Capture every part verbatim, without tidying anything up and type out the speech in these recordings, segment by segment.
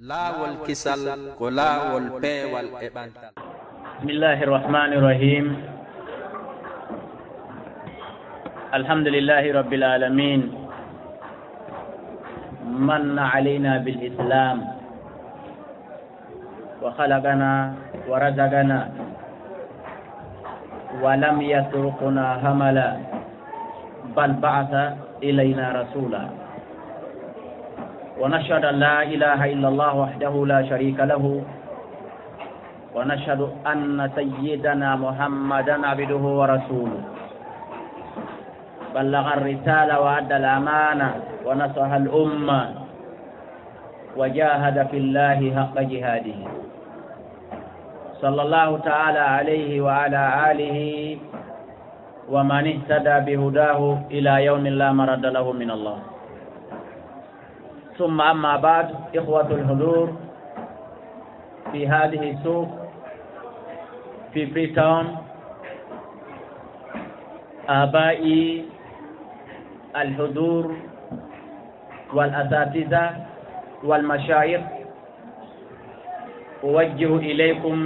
Laawol kisal ko laawol peewal e ɓantal. بسم الله الرحمن الرحيم. الحمد لله رب العالمين. من علينا بالإسلام وخلقنا ورزقنا ولم يتركنا هملا بل بعث إلينا رسولا. ونشهد أن لا إله إلا الله وحده لا شريك له. ونشهد أن سيدنا محمدا عبده ورسوله. بلغ الرسالة وأدى الأمانة ونصح الأمة وجاهد في الله حق جهاده. صلى الله تعالى عليه وعلى آله ومن اهتدى بهداه إلى يوم لا مرد له من الله. ثم أما بعد، إخوة الحضور في هذه السوق في فري تاون، آبائي الحضور والأساتذة والمشايخ، أوجه إليكم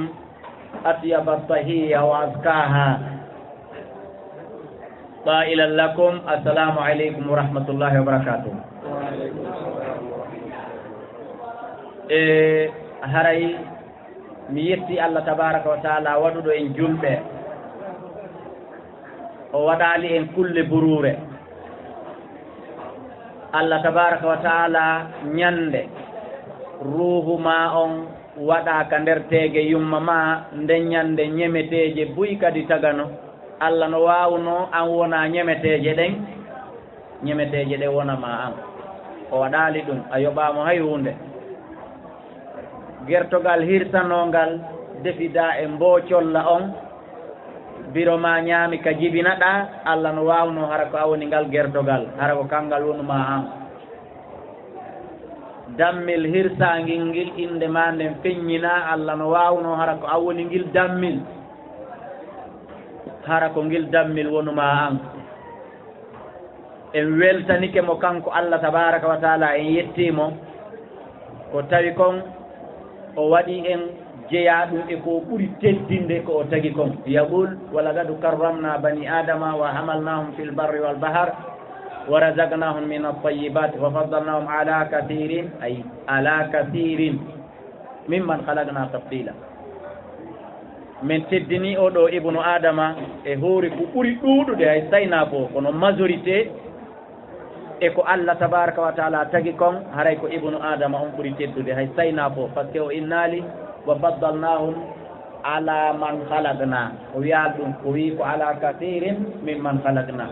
أطيب التحية وأزكاها، قائلا لكم: السلام عليكم ورحمة الله وبركاته. E haray mi yetti Allah tabaraka wa taala waɗuɗo en julɓe, o waɗaali en kulle buruure. Allah tabaraka wa taala ñande ruuhu ma on waɗa ka nder teege yumma ma, nde ñande ñemeteeje buy kadi tagano. Allah no waawno an wona ñemeteeje ɗen, ñemeteeje ɗe wona ma an. O waɗaali ɗum, a yoɓaama hay huunde. Gertogal hirsanongal defida e mboocolla on, biro ma ñaami ka jibinaɗa, Allah no waawno hara ko a woni ngal gertogal, hara ko kangal wonu ma an. Dammil hirsangil ngil innde ma nden feññina, Allah no waawno hara ko a woni ngil dammil, hara ko ngil dammil wonu ma an. En weltanike mo kanko Allah tabaraka wa taala, en yetti mo ko tawi kon o waɗi en jeyaa ɗum e ko ɓuri teddinde ko o tagi kon. Yaqul: ولقد كرمنا بني آدم وحملناهم في البر والبحر ورزقناهم من الطيبات وفضلناهم على كثير، أي على كثير، ممن خلقنا تفضيلا. Min teddini o ɗo ibnu Adama e hoore ko ɓuri ɗuuɗude, hay sayna ko, kono majorité e ko Allah tabaraka wa taala tagi kon, haray ko ibnu Adama on ɓuri teddude, hay sayna ko, parce que o innaali: وفضلناهم على من خلقنا. O wiyaali ɗum, o wii ko: على كثير ممن خلقنا.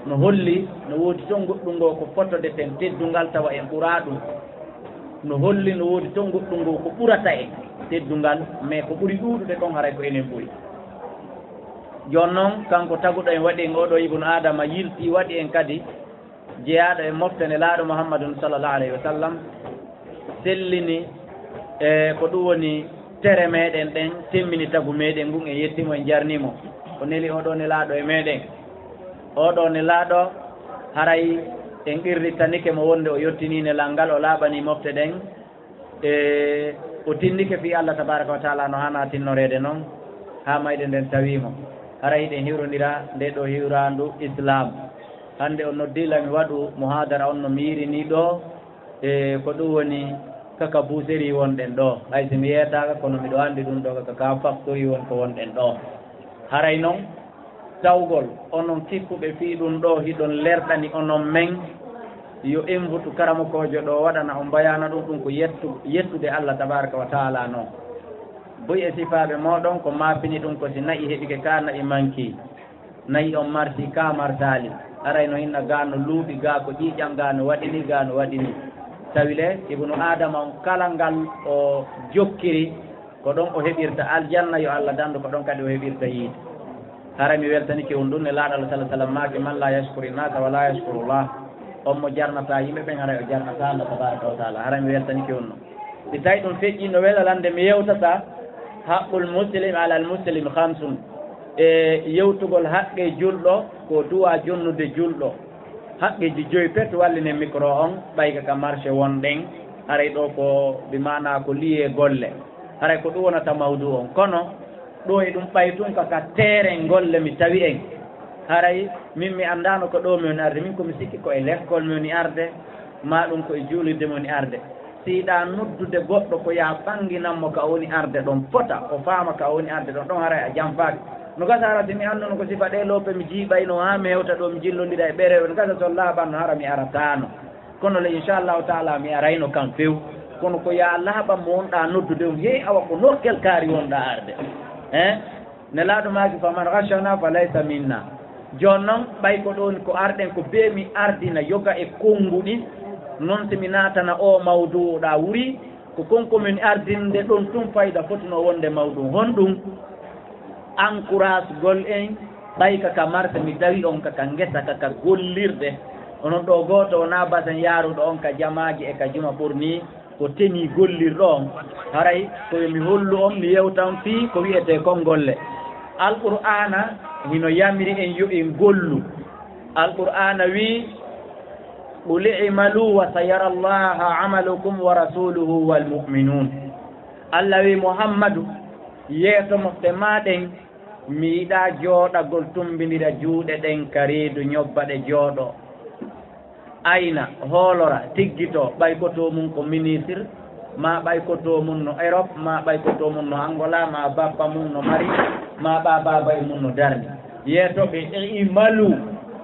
No holli no woodi ton goɗɗum ngo ko fotodeten teddungal tawa en ɓuraa ɗum. No holli no woodi ton goɗɗum ngo ko ɓurata en teddungal, mais ko ɓuri ɗuuɗude kon haray ko enen ɓuri. Jooni non, kanko taguɗo en, waɗi en oɗo ibnu Adama, yilti, waɗi en kadi jeyaaɗo e mofte Nelaaɗo Muhammadun sallallahu alayhi wa sallam, sellini e ko ɗum woni tere meɗen ɗen, timmini tagu meɗen ngun, en yetti mo, en jarni mo. O neli oɗo Nelaaɗo e meɗen. Oɗo Nelaaɗo haray en qirrittanike mo wonde o yottini nelal ngal, o laaɓani mofte ɗen. E o tindike fii Allah tabaraka wa taala no hana tinnoreede non, haa mayde nden tawi mo. Hara hiɗen hiwrondira nde ɗo hiwraandu Islam. Hannde on noddii la mi waɗu muhaadara on no mi yiɗi nii ɗo, e ko ɗum woni kaka buuseri wonɗen ɗo. Hay si mi yeetaaka, kono miɗo anndi ɗum ɗo kaka factory won ko wonɗen ɗo. Haray non, tawgol onon kippuɓe fii ɗum ɗo, hiɗon lerɗani onon men, yo invite karamokoojo ɗo waɗana on bayaana ɗum, ɗum ko yettu-, yettude Allah tabaraka wa taala non. Buy e sifaaɓe mooɗon ko maapini ɗum ko si na'i heɓike ka na'i manki, na'i on marsi ka marsaali. Aray no hinna gaa no luuɓi, gaa ko ƴiiƴam, gaa no waɗi ni, gaa no waɗi ni. Tawi le, Ibnu Aadama on kala ngal o jokkiri, ko ɗon o heɓirta aljanna, yo Allah dandu, ko ɗon kadi o heɓirta yiide. Hara mi weltanike on ɗum, Nelaaɗo Allah sallallahu alaihi wasallam maaki: "Man la yashkuri nasa wa la yashkuru Allah." On mo jarnata yimɓe ɓen, haray o jarnata Allah tabaraka wa taala. Hara mi weltanike on non. Si tawi ɗum feƴƴi, no welalande mi yewtata haqqul muslim alal muslim khamsun. E yewtugol haqqe julɗo, ko duwa jonnude julɗo. Haqqeeji joyi pet wallinen micro on, ɓay ka, ka marché wonɗen. Haray ɗoo ko bi maanaa ko lié golle. Haray ko ɗum wonata mawduu on. Kono ɗoo e ɗum ɓay tun ka, ka teeren golle mi tawi en. Haray min mi anndaano ko ɗoo mi woni arde. Min ko mi sikki ko e lekkol mi woni arde, maa ɗum ko e juulirde mi woni arde. Si yiɗaa noddude goɗɗo ko yaa ɓannginan mo ka o woni arde ɗon, fota o faama ka o woni arde ɗon, ɗon haray a janfaaki. No gasa hara si mi annduno ko sifa ɗee loope mi jiiɓayno haa mi hewta ɗoo mi jillondira e ɓee rewɓe, no gasa so laaɓanno hara mi arataano. Kono le, inchallahu taala, mi arayno kan few. Kono ko yaa laaɓan mo wonɗaa noddude on, hey, awa ko nokkel kaari wonɗaa arde. Hein? Nelaaɗo maaki, "Faman ghashana fa laysa minna." Jooni non, ɓay ko ɗoon ko arɗen, ko bee mi ardina yoga e konnguɗi, non si mi naatana oo mawduu ɗaa wuri, ko kon ko min ardinde ɗon tun fayda fotunoo wonde mawduu. Honɗum? Encouragegol en, ɓay ka, ka marse mi tawi on ka, ka ngesa ka, ka gollirde. Onon ɗoo gooto wonaa basen yaaruɗo on ka jamaaji e ka juma ɓurni ko tenue gollirɗo on. Haray ko yo mi hollu on, mi yewta on fii ko wi'etee kon golle. Alqur'aana hino yamiri en yo en gollu. Alqur'aana wi'i, "Qul i'malu wa sayara Allaha amalakum wa rasuluhu wal mu'minun." Allah wi'i, "Muhammadu, yeeto mofte maa ɗen, mi yiɗaa jooɗagol tumbindira juuɗe ɗen ka reedu, ñobba ɗe jooɗoo. Ayna, hoolora, tiggitoo, ɓay ko to mum ko ministre, maa ɓay ko to mum no Europe, maa ɓay ko to mum no Angola, maa bappa mum no Mali, maa ɓaa baabay mum no darni. Yeeto ɓe, i'malu,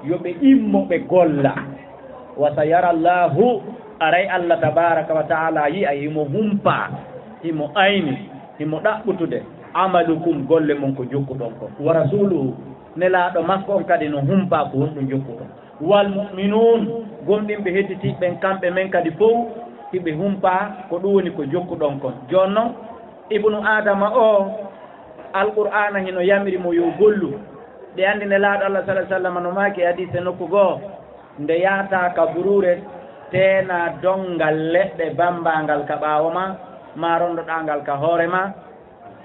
yo ɓe immo ɓe golla. Wa sayara Allahu, aray Allah tabaraka wa taala yi'a, himo humpaa, himo ayni, himo ɗaɓɓutude, amalukum, golle mon ko jokkuɗon kon. Wa rasuluhu, nelaaɗo makko on kadi no humpaa ko honɗum jokkuɗon. Wal mu'minun, gomɗinɓe hedditiiɓe ɓen, kamɓe men kadi fow hiɓe humpaa ko ɗum woni ko jokkuɗon kon. Jooni non, Ibnu Aadama o, Alqur'aana hino yamiri mo yo gollu. Ɗe anndi Nelaaɗo Allah sallallahu alaihi wasallam no maaki e hadiise nokku goo, nde yahata ka buruure, teena donngal leɗɗe bambaangal ka ɓaawo ma, ma ronndoɗaa ngal ka hoore ma,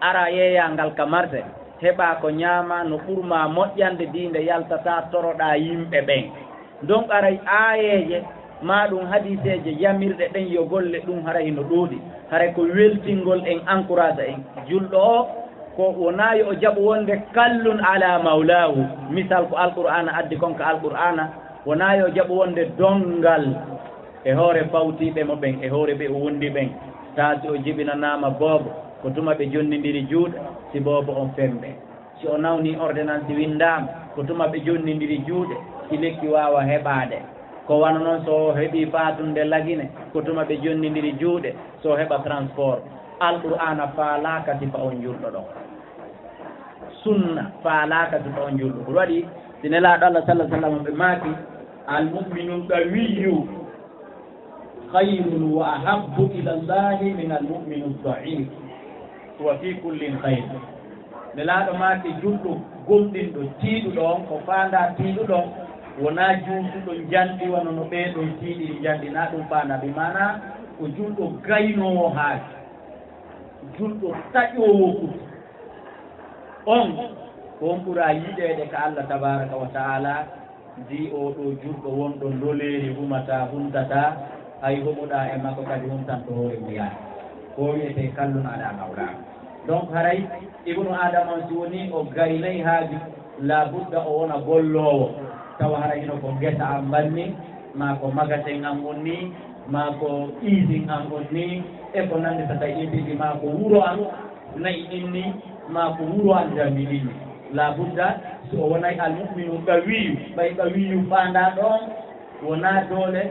ara yeeyaa ngal ka marse, heɓaa ko ñaamaa no ɓurmaa moƴƴande, dii nde yaltataa toroɗaa yimɓe ɓen. Donc, aray aayeeje, maa ɗum hadiiseeje yamirɗe ɗen yo golle ɗum, haray hino ɗuuɗi. Haray ko weltingol en, encourage en. Julɗo o, ko wonaa yo o jaɓu wonde kallun ala mawlaahu. Misal ko Alqur'aana addi kon ka Alqur'aana, wonaa yo o jaɓu wonde donngal e hoore fawtiiɓe mo ɓen, e hoore ɓe o wondi ɓen. Taa si o jibinanaama boobo, ko tuma ɓe jonnindiri juuɗe, si boobo on fembe. Si o nawnii ordonnance winndaama, ko tuma ɓe jonnindiri juuɗe, si lekki waawa heɓaade. Ko wano non so o heɓii faatunde lagine, ko tuma ɓe jonnindiri juuɗe, so o heɓa transport. Alqur'aana faalaaka sifa on julɗo ɗon. Sunna faalaaka sifa on julɗo. Ko ɗum waɗi, si Nelaaɗo Allah sallallahu alaihi wasallam ɓe maaki, "Al mu'minu qawiyyu khayrun wa ahabbu ila Allahi min al mu'minu da'if, wa fi kullin khayr." Nelaaɗo maaki, julɗo gomɗinɗo, tiiɗuɗo on, ko faandaa tiiɗuɗo on, wonaa juutuɗo njanɗi wano no ɓee ɗoo tiiɗiri njanɗi, naa ɗum faandaa. Bi maanaa, ko julɗo gaynoowo haaju, julɗo taƴoowo kutu. On, ko on ɓuraa yiɗeede ka Allah tabaaraka wa ta'ala, ndi oo ɗoo julɗo wonɗo ndoleeri humataa, huntataa, hay homuɗaa e makko kadi huntanto hoore mum yaade. Ko wi'etee kallun ala mawlaa. Donc, haray Ibnu Aadama on, si wonii o gaynay haaju, laabudda o wona golloowo. Tawa hara hino ko ngesa an mbanni, maa ko magasin an wonni, maa ko usine an wonni, e ko nannditata usine, maa ko wuro an, na'i inni, maa ko wuro an jammi inni. Laabudda, si o wonay al mu'minu qawiyyu, ɓay qawiyyu faandaa ɗon, wonaa doole,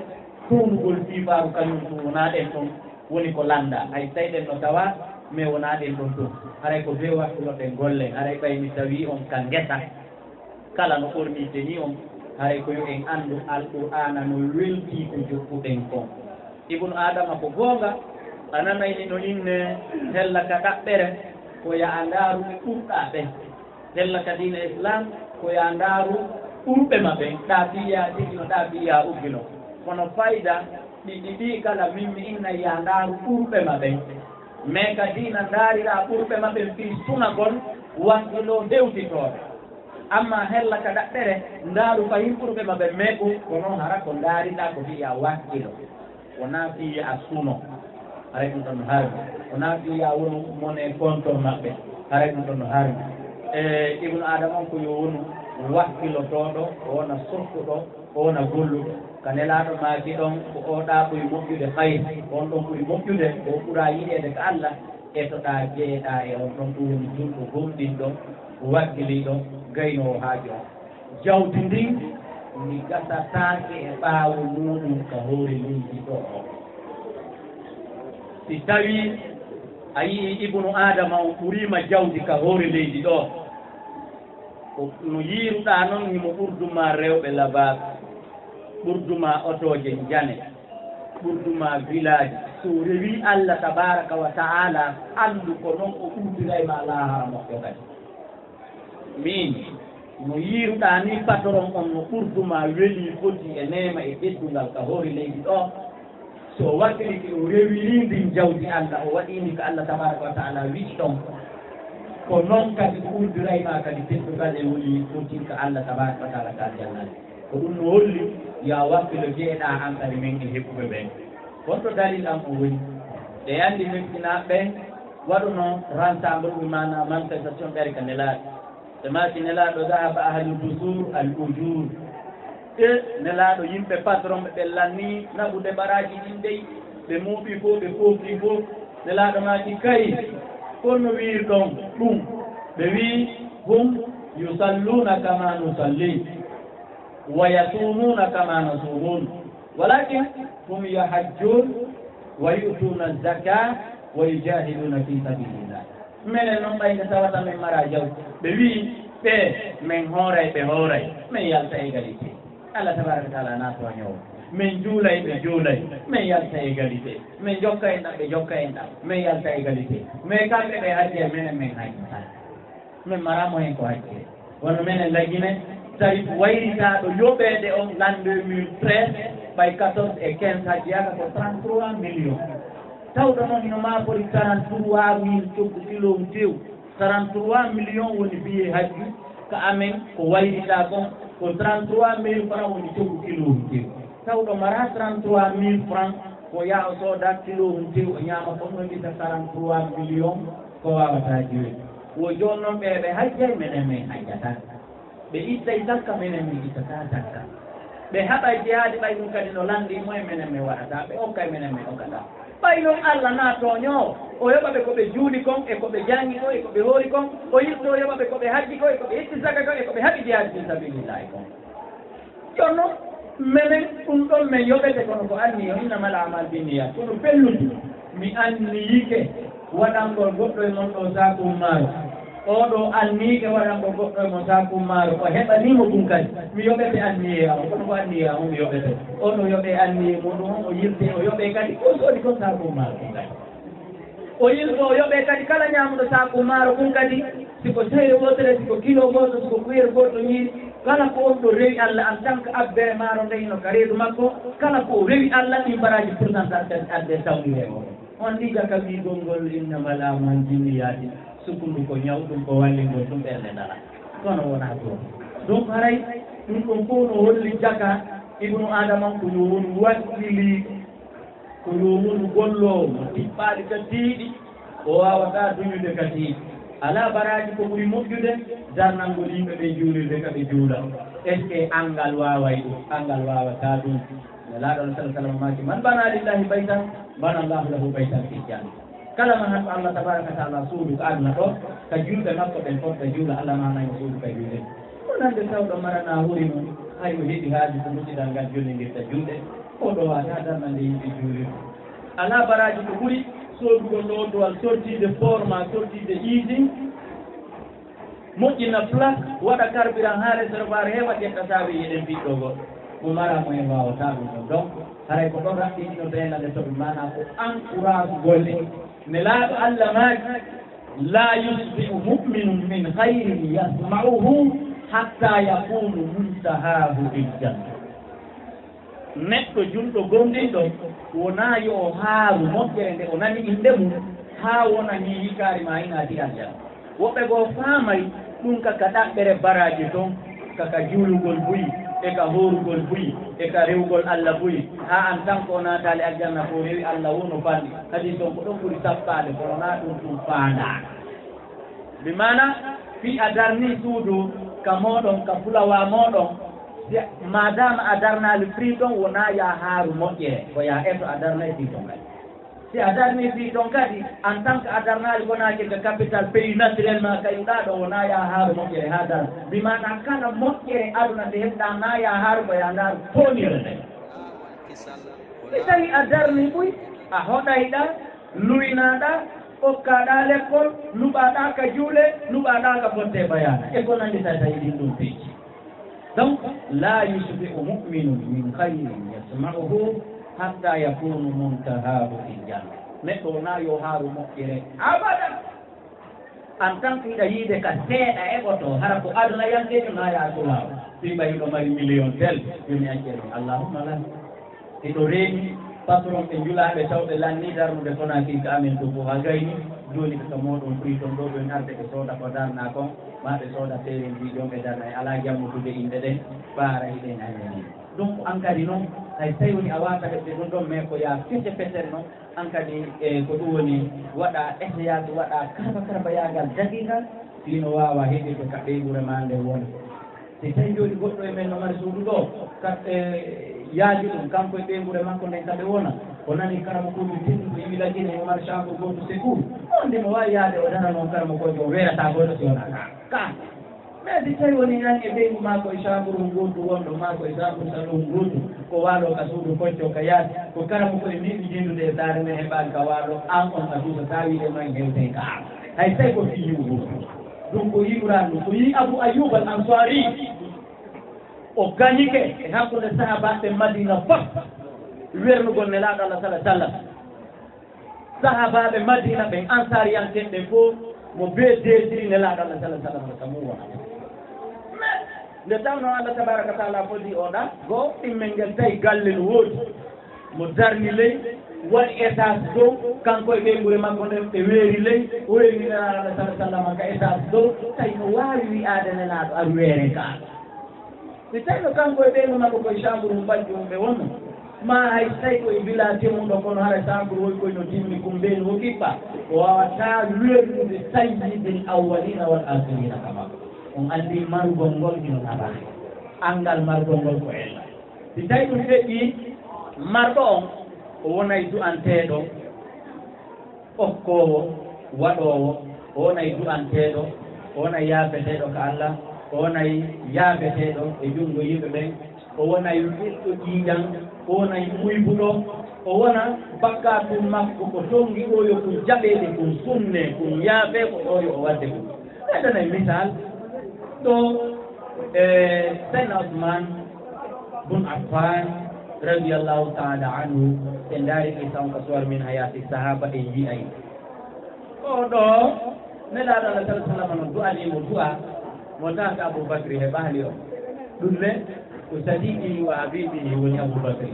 tuunugol fiifaaru kañum ɗum, wonaa ɗen ɗon woni ko lanndaa. Hay tawi ɗen no tawaa, mais wonaa ɗen ɗon ɗum. Haray ko bee wakkiloɗen golle, haray ɓay mi tawii on ka ngesa. Kala no ɓornirte ni on, haray ko yo en anndu Alqur'aana no weltii ko jokkuɗen kon. Ibnu Aadama, ko goonga, a nanay ni no inne hella ka ɗaɓɓere, ko yo a ndaaru ɓe ɓurɗaa ɓen. Hella ka diina Islam, ko yo a ndaaru ɓurɓe ma ɓen, ɗaa fiyaa tigi no, ɗaa fiyaa uggi no. Kono fayda ɗi ɗiɗi kala, min mi inna yo a ndaaru ɓurɓe ma ɓen. Mais ka diina, ndaariraa ɓurɓe ma ɓen fii sunagol, wakkiloo, hewtitoore. Amma hella ka ɗaɓɓere, ndaaru fahin ɓurɓe ma ɓen, mais ko, ko non hara ko ndaariɗaa ko fii yo a wakkilo. Wonaa fii yo a suno, haray ɗum ɗon no harmi. Wonaa fii yo a wonu monnaie compte maɓɓe, haray ɗum ɗon no harmi. E Ibnu Aadama on ko yo wonu wakkilotooɗo, o wona sokkuɗo, o wona golluɗo. Ka Nelaaɗo maaki ɗon, ko o ɗaa ɓuri moƴƴude, khayr, on ɗon ɓuri moƴƴude, ko o ɓuraa yiɗeede ka Alla, etoɗaa jeyeɗaa e on ɗon, ɗum woni julɗo gomɗinɗo, wakkiliiɗo, gaynoowo haaju on. Jawdi ndin ndi gasataake e ɓaawo muuɗum ka hoore leydi ɗoo. Si tawii a yi'ii Ibnu Aadama on ɓuriima jawdi ka hoore leydi ɗoo, ko no yiiruɗaa non, himo ɓurdu maa rewɓe labaaɓe, ɓurdu maa otooje njane, ɓurdu maa vilaaji. Si o rewii Alla tabaaraka wa ta'aala, anndu ko non o ɓurdiray maa laahara moƴƴo kadi. Min, no yiiruɗaa nii patron on no ɓurdu maa welii foti e neema e teddungal ka hoore leydi ɗoo. So o wakkilike o rewirii ndin jawdi Alla, o waɗii ndi ka Alla tabaaraka wa ta'aala wi'i ɗon, ko non kadi o ɓurdiray maa kadi teddungal e welii foti ka Alla tabaaraka wa ta'aala ka aljanna. Ko ɗum no holli yo a wakkilo jeyeɗaa an kadi men e heɓɓuɓe ɓen. Honto dalil an on woni? Ɓe anndi miskinaaɓe ɓen waɗuno rassemblement, maanaa manifestation ɓeere ka Nelaaɗo. Ɓe maaki Nelaaɗo, "Dahaba ahlu dusur al ujur." E Nelaaɗo, yimɓe patron ɓe ɓen lannii naɓude baraaji ɗin dey, ɓe mooɓii fof, ɓe foofii fof. Nelaaɗo maaki, "Kay, kono wiirɗon ɗum?" Ɓe wi'i, "Hum yusalluna kama nusalli, wa yasumuna kama nasumun, walakin hum yahajjun, wa yu'tuna zaka, wa yujahiduna fi sabilillah." Minen non ɓay nde tawata min mara jaw, ɓe wi'i ɓe, "Men hooray, ɓe hooray, men yalta égalité." Allah tabaraka wa taala na tooñoowo. "Men juulay, ɓe juulay, men yalta égalité. Men jokka en ɗam, ɓe jokka en ɗam, men yalta égalité. Mais kamɓe ɓe hajjay, menen men hajjata." Min maraama hen ko hakke. Wano menen lagine, tarif wayritaaɗo yoɓeede on l'an deux mille treize, ɓay quatorze et quinze hajjiyaaka ko trente-trois millions. Tawɗo noon hino maapori quarante-trois mille coggu kiloohu tew. Quarante-trois millions woni biyee hajju ka amen ko wayritaa kon, ko trente-trois mille francs woni coggu kiloohu tew. Tawɗo maraa trente-trois mille francs, ko yaa o sooda kiloohu tew o ñaama kon, no ndisa quarante-trois millions ko waawataa jooni. Wo jooni noon ɓe, ɓe hajjay, menen men hajjataa. Ɓe ittay zakka, menen men ittataa zakka. Ɓe haɓay jihaadi, ɓay ɗum kadi no lanndii mo e menen men waɗataa, ɓe okkay, menen men okkataa. Ɓay noon Allah na tooñoowo, o yoɓa ɓe ko ɓe juuli kon, e ko ɓe janngi kon, e ko ɓe hoori kon, o yiltoo yoɓa ɓe ko ɓe hajji kon, e ko ɓe itti zakka kon, e ko ɓe haɓi jihaadi fii sabiilillaahi kon. Jooni noon, menen ɗum ɗon men yoɓete, kono ko anniye, innamal a'maalu binniyaat, kono pellude, mi anniyike waɗangol goɗɗo e mon ɗo saaku maaro, oo ɗo anniyike waɗangol goɗɗo e mon saaku maaro, o heɓanii mo ɗum kadi, mi yoɓete anniye am, kono ko anniye am mi yoɓete. On o yoɓe anniye muɗum on, o yiltee, o yoɓe kadi ko soodi kon saaku maaro ɗum kadi. O yiltoo, o yoɓee kadi kala ñaamuɗo saaku maaro kun kadi, si ko seyre wootere, si ko kilo gooto, si ko kuyel gooto ñiiri, kala ko on ɗo rewi Allah en tant que abbere maaro nde hino ka reedu makko, kala ko o rewi Allah, ɗin baraaji pourcentage kadi addee tawliree o. On ɗi jaka wi'gol ngol innamal a'maalu binniyaati, sukundu ko ñaw, ɗum ko wallingol, ɗum ɓernde nana. Kono wonaa ɗum. Donc haray ɗum ɗon fof no holli jaka Ibnu Aadama ko yo won wakkili. Ko yo wonu golloowo mo tiɓɓaali ka tiiɗi, o waawataa duñude ka tiiɗi. Alaa baraaji ko ɓuri moƴƴude darnangol yimɓe ɓe juulirde ka ɓe juula. Est-ce que anngal waaway ɗum? Anngal waawataa ɗum. Nelaaɗo on sala sallam maaki, "Man bana lillahi baytan, bana Allahu lahu baytan fil janna." Kala mahanɗo Allah tabaraka wa taala suudu ka aduna ɗo, ka juulɓe makko ɓen fof ɓe juula, Allah mahanay mo suudu ka juulɓe. Wonande tawɗo maranaa hori mum, hay o heɓi haaju ko musidal ngal jollindirta juulɗe, o ɗowataa darnande yimɓe juulirde. Alaa baraaji ko ɓuri soodugol lootowal sortie de port ma sortie de usine, moƴƴina place, waɗa carburant haa réservoir heewa, ƴetta saabi eɗen piɗɗo goɗɗo. Mo maraa mo en waawataa ɗum ɗon. Donc, haray ko ɗon raɓɓinɗo beelande to ɗum, maanaa ko encourage golle. Nelaaɗo Allah maaki, "Laa yusbi'u mu'minun min khayrin yasma'uhu hatta yakunu muntahahu il janna." Neɗɗo julɗo gomɗinɗo wonaa yo o haaru moƴƴere nde o nani innde mum, haa wona nii hikkaari maa ina di aljanna. Woɓɓe goo faamay ɗum ka, ka ɗaɓɓere baraaji ton, ka, ka juulugol buy, e ka hoorugol buy, e ka rewugol Alla buy, haa an tan ko o naataali aljanna ko o rewi Alla woo no fanɗi. Hadis on ko ɗon ɓuri sappaade, kono naa ɗum ɗum faandaa. Bi maana, fii a darnii suudu ka mooɗon, ka fulawaa mooɗon, si, maadaama a darnaali fii ton, wonaa yaa haaru moƴƴere, ko yaa eto a darnay fii ton kadi. Si a darnii fii ton kadi, en tant que a darnaali konaake ka capital pays naturellement kayuɗaa ɗo, wonaa yaa haaru moƴƴere haa darna. Bi maana kala moƴƴere aduna nde heɓɗaa naa yaa haaru ko yaa ndaaru toonire nde. Si tawi a darnii buy, a hoɗayɗaa, luynaaɗaa, okkaaɗaa lekkol, luɓaaɗaa ka juule, luɓaaɗaa ka fotte bayaana. E ko nanndi tawi tawi ɗin ɗum piiji. Donc, la yusbi'u mu'minun min khayrin yasma'uhu hatta yakunu muntahahu fil janna. Neɗɗo wonaa yo haaru moƴƴere abada. En tant que hiɗa yiide ka seeɗa eɓoto, hara ko aduna yankeejo naa yaa sulaawo. Fii ɓay hiɗo mari million tel, yo mi acce ɗum. Allahumma la. Hiɗo reeni patron ɓe njulaaɓe tawɓe lanni darnude Konaakiri ka amen to fof haa gayni. Jooni ko ka mooɗon fii ton ɗo ɓen arde ɓe sooda ko darnaa kon, maa ɓe sooda teerenji ɗon ɓe darna e alaa jammutude inɗe ɗen, ɓaara hiɗen anndi ni. Donc an kadi non, hay tawi woni a waata heɓde ɗum ɗon, mais ko yaa fete fetere non, an kadi e ko ɗum woni waɗa ihtiyaat, waɗa karba karbayaagal dagiigal, fii no waawa heɓirde ka ɓeynguure maa nde wona. Si tawi jooni goɗɗo e men no mari suudu ɗo, ka, e, yaaju ɗum, kanko e ɓeynguure makko nden ka ɓe wona, o nani karamokoojo tedduɗo iwi lagine o mari chambre gooto secours, on nde no waawi yaade o dara noon karamokoojo o weerataa goɗɗo si wonaa ka, ka. Mais si tawi woni nan e ɓeyngu maa ko e chambre ngootu wonɗo, maa ko e chambre salon ngootu, ko waalo ka suudu kocco ka yaasi, ko karamoko e miiɓi jindude e saare men heɓaani ka waalo, an on a suusa tawiiɗe man hewte ka. Hay tawi ko fii yi'u ɗum. Ɗum ko yi'uraa ɗum. Ko yi'i Abu Ayyub al Ansari. O gañike e hakkunde sahaabaaɓe Madina fof. Wernugol Nelaaɗo Allah sala sallam. Sahaabaaɓe Madina ɓen, Ansaariyanke ɓen fof, mo bee deesiri Nelaaɗo Allah sala sallam ka mum wonata. Mais nde tawnoo Allah tabaaraka wa taala fodii o ɗa, go ɗimmel ngel tawi galle no woodi. Mo darni ley, waɗi étage dow, kanko e ɓeynguure makko nden ɓe weeri ley, o weeri Nelaaɗo Allah sala sallam ka étage dow, tawi no waawi wi'aade Nelaaɗo ar weere ka. Si tawi no kanko e ɓeyngu makko koye chambre mum ɓajjo mum ɓe wonno, maa hay si tawi ko e villa timmuɗo, kono hara chambre woy koye no timmi, kum mbeenu o kiɓɓa, o waawataa wernude sayyidil awwalina wal akhirina ka makko. On anndi marugol ngol hino naɓaa. Anngal marugol ngol ko ella. Si tawi ɗum feƴƴii, marɗo on, o wonay du'anteeɗo, okkoowo, waɗoowo, o wonay du'anteeɗo, o wonay yaafeteeɗo ka Allah, o wonay yaafeteeɗo e junngo yimɓe ɓen, o wonay ɓiɗɗo ƴiiƴan, o wonay muybuɗo, o wona bakkaatu makko ko tonngi ɗo yo ɗum jaɓeede, ɗum sunne, ɗum yaafee ko ɗo yo o waɗde ɗum. Ɓeydanay misal, ɗo, e, Seydina Usmaan bun Affaan, radiyallahu taala anhu, en ndaari qissa on ka suwar min hayaati sahaaba, en yi'ay. O ɗo, Nelaaɗo Allah sala sallam no du'anii mo du'a, mo taaka Abu Bakri he ɓaali o. Ɗum ne, ko sadiiqi wa habiibi woni Abu Bakri.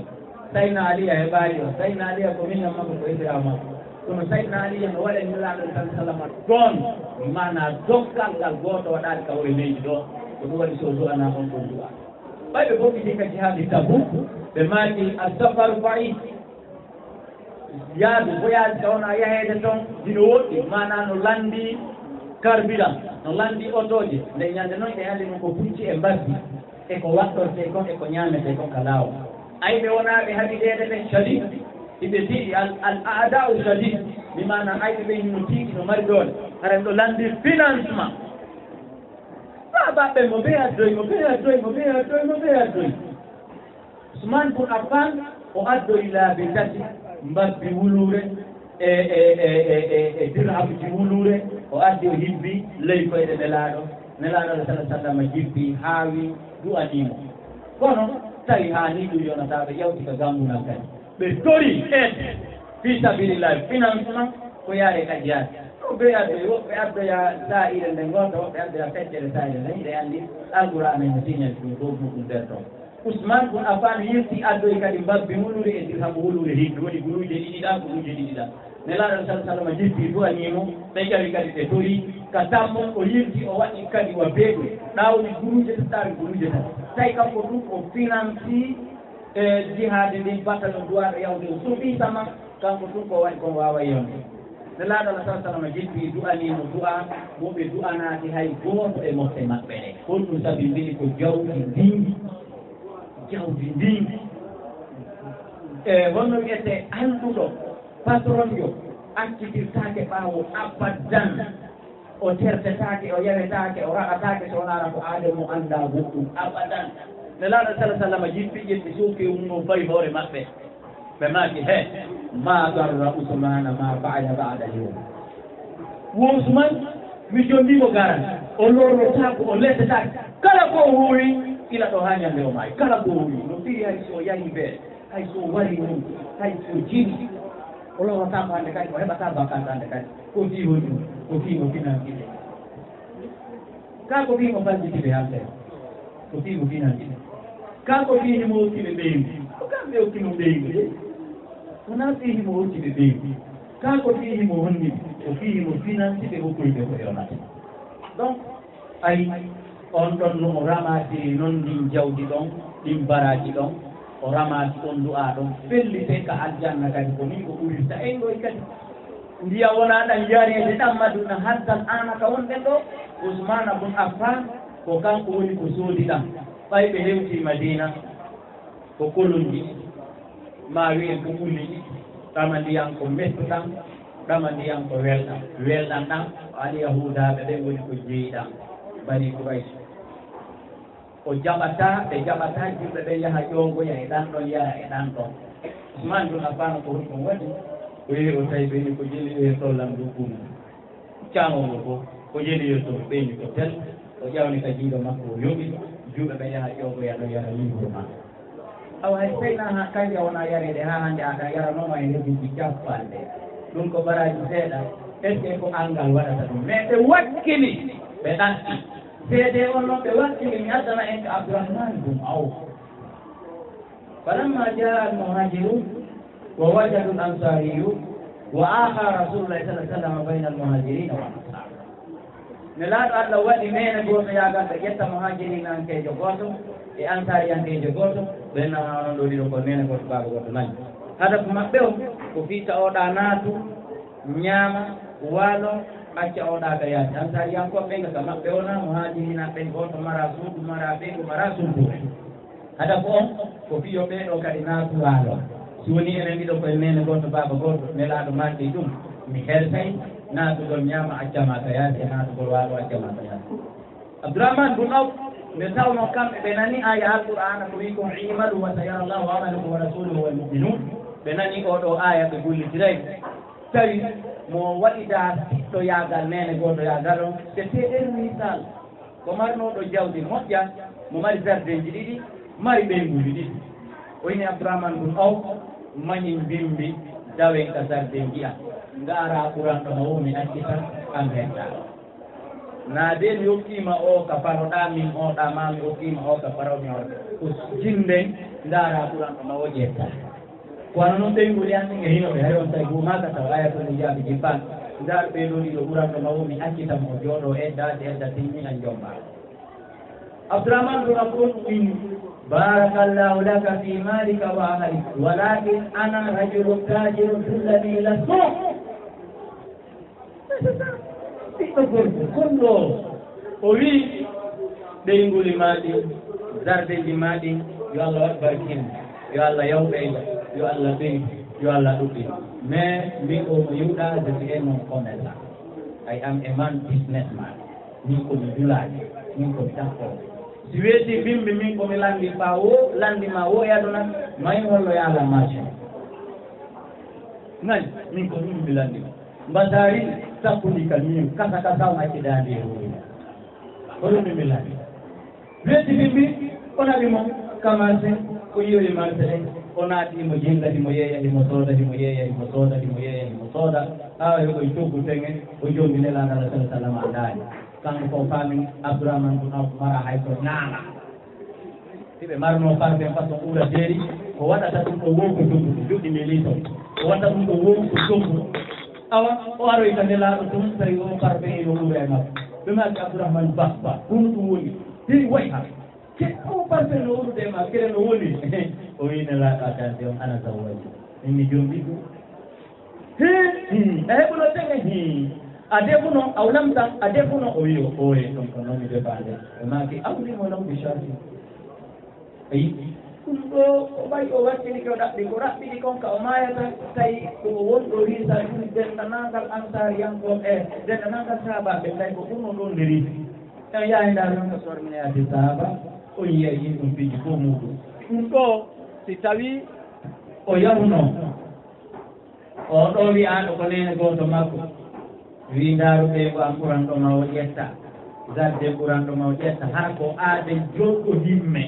Sayyidina Aliya heɓaali o. Sayyidina Aliya ko miñan makko, ko hijira makko. Kono Sayyidina Aliya no waɗani Nelaaɗo sala sallam don, maanaa dokkal ngal gooto waɗaali ka hoore leydi ɗo. Ko ɗum waɗi so o du'anaa on ɗon du'a. Ɓay ɓe fokkiti ka jihaadi Tabuk, ɓe maaki as-safaru ba'id. Yaadu, voyage ka wona yaheede ton, hino woɗɗi, maanaa no lanndi carburant, no lanndi otooje. Nde ñande non ɓe anndi ɗum ko pucci e mbabbi. E ko waɗɗortee kon, e ko ñaametee kon ka laawol. Ayɓe wonaaɓe haɓideede ɓen shadid, hiɓe tiiɗi, al, al a'da'u shadid, bi maana ayɓe ɓen hino tiiɗi, no mari doole. Hara miɗo lanndi financement. Sahaabaaɓe ɓen mo bee addoyi, mo bee addoyi, mo bee addoyi, mo bee addoyi. Usmaan bun Affaan, o addoyi laabi tati, mbabbi wuluure, e, e, e dirhamji wuluure, o addi, o hibbi ley koyɗe Nelaaɗo. Nelaaɗo, alayhi salaatu wa salaam, jippi, haawi, du'anii mo. Kono tawi haa nii ɗum yonataa, ɓe ƴawti ka gammunal kadi. Ɓe tori aide, fii sabiilillaahi, financement, ko yaare ka jihaad. Ɗum ɓe addoyi, woɓɓe addoya saa'ire nde ngoota, woɓɓe addoya feccere saa'ire nde, hiɗen anndi Alqur'aana no signal ɗum, ɗo ɗum ɗum nder ɗon. Usman bun Affan yilti addoyi kadi mbabbi wulure e dirham wulure hikki, woni guluuje ɗiɗi ɗa, guluuje ɗiɗi ɗa. Nelaaɗo sal salama jippi du'anii mo, ɓe ƴawi kadi ɓe tori ka tammo, o yilti o waɗi kadi wa beeɗu, ɗa woni guluuje tati, ɗa woni guluuje tati. Tawi kanko ɗum o financi e jihaade ndin battano duwaaɗo yawde o suuɗi sama, kanko ɗum ko waɗi kon waawa yonde. Nelaaɗo Allah sal salama jippi du'anii mo du'a mo ɓe du'anaaki hay gooto e mofte maɓɓe ɗe. Honɗum sabi? Mbiɗi ko jawdi ndin, jawdi ndin. E honno wi'ete alɗuɗo, patron yo accitirtaake ɓaawo abadan. O tertetaake, o yawetaake, o raɗataake so wonaa ko aade mo anndaa goɗɗum abadan. Nelaaɗo sal salama jippi ƴetti suufi umno fawi hoore maɓɓe. Ɓe maaki, he, ma darra Usmana ma fa'ala ba'da al-yawm. Wo Usman, mi jonndiimo garan, o lornotaako, o lettetaake. Kala ko o huuwi, ila ɗo haa ñande o maayi. Kala ko o huuwi, no firi hay so o yahi bee, hay so o wari noon, hay so o jini. O lornotaako hannde kadi, o heɓataa bakkaat hannde kadi. Ko fii honɗum? Ko fii mo financier. Kaa ko fii mo falliti ɓe halde? Ko fii mo financier. Kaa ko fii himo hokki ɓe ɓeyngu? Ko kamɓe hokki mo ɓeyngu de. Wonaa fii himo hokki ɓe ɓeyngu. Kaa ko fii himo honni ɓe? Ko fii himo financi ɓe, hokkoyi ɓe ko yonata. Donc, ay, on ɗon no o ramasiri noon ndin jawdi ɗon, ɗin baraaji ɗon, o ramasi on du'a ɗon, fellite ka aljanna kadi, ko nii ko ɓurirta en ɗo e kadi. Ndiya wona ɗan yareede ɗan Madina hattan aana ka wonɗen ɗo, Usmaana bun Affan, ko kanko woni ko soodi ɗan. Ɓay ɓe hewtii Madina, ko kolonji, maa wi'en ko ɓulli, ɗama ndiyan ko mettuɗan, ɗama ndiyan ko welɗan. Welɗan ɗan, ko Alyahuudaaɓe ɓen woni ko jeyiɗan, Bani Kuraysh. O jaɓataa, ɓe jaɓataa julɓe ɓen yaha ƴoogoya e ɗan ɗon, yara e ɗan ɗon. Usmaan bun Affaan ko honɗum waɗi? O yehi, o tawi ɓe ni ko jeli ɗo e tollan ɗum ɗum. Caangol ngol fof, ko jeli yo toon ɓeyni ko tel, o ƴawni ka jiiɗo makko, o yoɓi, julɓe ɓen yaha ƴoogoya ɗon, yara libre makko. Awa hay so tawi na ha kanja wona yareede ha hannde, a ka yaranooma e ndeer duuɓi cappanɗe. Ɗum ko baraaji seeɗa, est-ce que ko anngal waɗata ɗum? Mais ɓe wakkili, ɓe ɗatti. Seedee on noon ɓe wakkili, mi addana en ko Abdourahmane bun Awf. فلما جاء المهاجرون ووجدوا الأنصاريون وآخى رسول الله صلى الله عليه وسلم بين المهاجرين والأنصار. Nelaaɗo Allah waɗi neene gooto yaagal, ɓe ƴetta muhaajiriinankeejo gooto e ansaariyankeejo gooto, ɓe nana onon ɗo ɗiɗo ko neene gooto, baaba gooto nani. Hadafu maɓɓe on ko fii tawoɗaa naatu, ñaama, waalo, acca oɗa ka yaasi. Ansaariyankooɓe ɓen ka maɓɓe wona, muhaajiriinaaɓe ɓen gooto mara suudu, mara ɓeyngu, mara suudu. Hadafu on ko fii yo ɓee ɗoo kadi naatu waalo. Si wonii enen ɗiɗo ko en neene gooto, baaba gooto, Nelaaɗo maaki ɗum, mi hersay naatugol ñaama acca ma ka yaasi e naatugol waalo acca ma ka yaasi. Abdourahmane bun Awf, nde tawnoo kamɓe ɓe nani aaya Alqur'aana ko wi'i kon, i'malu wa sayara Allahu amalakum wa rasuluhu wal mu'minun, ɓe nani oo ɗoo aaya ɓe gollitiray. Tawi mo waɗidaa siɗɗoyaagal neene gootoyaagal on, c'était un misal. Ko marnooɗo jawdi moƴƴa, mo mari jardinji ɗiɗi, mari ɓeynguuji ɗiɗi. O ini Abdourahmane bun Awf, mañin mbimbi, dawen ka jardinji an. Ndaara ɓuranɗo ma woo mi accita, an hedda. Naa de mi okkiima oo ka paroɗaa min oo ɗaa, maa mi okkiima oo ka paromi oo. Ko jinden, ndaara ɓuranɗo ma woo ƴetta. Ko wano non ɓeynguuli an ɗin e hino ɓe, hay on tawi guumaaka taw ayatul ijaabi jippan. Ndaar ɓee ɗoo ɗiɗo ɓuranɗo ma woo mi accita mo o jooɗoo edda, si edda timmi an jomba. Abdourahmane bun Awf inni, بارك الله لك في مالك وأهلك، ولكن أنا رجل تاجر، دلني إلى السوق. Ɓiɗɗo gorko, konɗo o, o wi'i, ɓeynguuli maa ɗin, jardinji maa ɗin, yo Allah waɗ barkiinde, yo Allah yaw ɓeyda, yo Allah ɓeydu, yo Allah ɗuɗɗin. Mais min ko mi yuɗa, je suis un homme commerçant. I am a man businessman. Min ko mi dulaajo, min ko mi takkoowo. Si weetii bimbi, min ko mi lanndi faa woo, lanndi maa woo e aduna, mayi hollo yaalan marché. Nani, min ko ɗum mi lanndi. Mbasaari sakkundi ka miin, kasa kasa on acci daande e hoore. Ko ɗum mi lanndi. Weetii bimbi, o naɓi mo ka marché, o yi'oyi marché ɗen, o naati himo jennga, himo yeeya, himo sooda, himo yeeya, himo sooda, himo yeeya, himo sooda. Haa o heɓoyi coggu teŋe, o jonngi Nelaaɗo Allah sallallahu alaihi wasallam a daani. Kanko ko faami Abdourahmane bun Awf mara hay ko naanga. Si ɓe marno parfum façon ɓura seeri, ko waɗata ɗum ɗo woo ko jombuɗo, joɗɗini liito. Ko waɗata ɗum ɗo woo ko jombuɗo. Awa, o aroy ka Nelaaɗo tun, tawi on parfum ino ɓura e makko. Ɓe maaki Abdourahmane Ba, Ba, kono ɗum woni. Hii, way ha. Ke, o parfum no wurude e ma, kere no woni. O wi Nelaaɗo, attention, ana zawwaji. Min mi jombi ɗum. Hii, hii, a heɓuno tege, hii. A defuno, aw lam tan, a defuno, o wi o ɓooye, ɗum ko noon mi defaade. Ɓe maaki, awdi mo lam bi sharti. Ayi, ɗum ɗo ko ɓay o wattini ko ɗaɓɓi, ko raɓɓiɗi kon ka o maayata, tawi ko o wonɗo riisa ɗum denndanangal ansaariyankooɓe, e denndanangal sahaabaaɓe, tawi ko ɓurno ɗon nde riisi. En yahay ndaar yon ka soor mine yaade sahaaba, o yiya yimɓe ɗum piiji fof muuɗum. Ɗum ɗo, si tawi o yahuno, o ɗo wi'aaɗo ko neene gooto makko, wi'i, "Ndaaru ɓeyngu am ɓuranɗo ma o ƴetta, jardin ɓuranɗo ma o ƴetta, hara ko aade joɗɗo himme,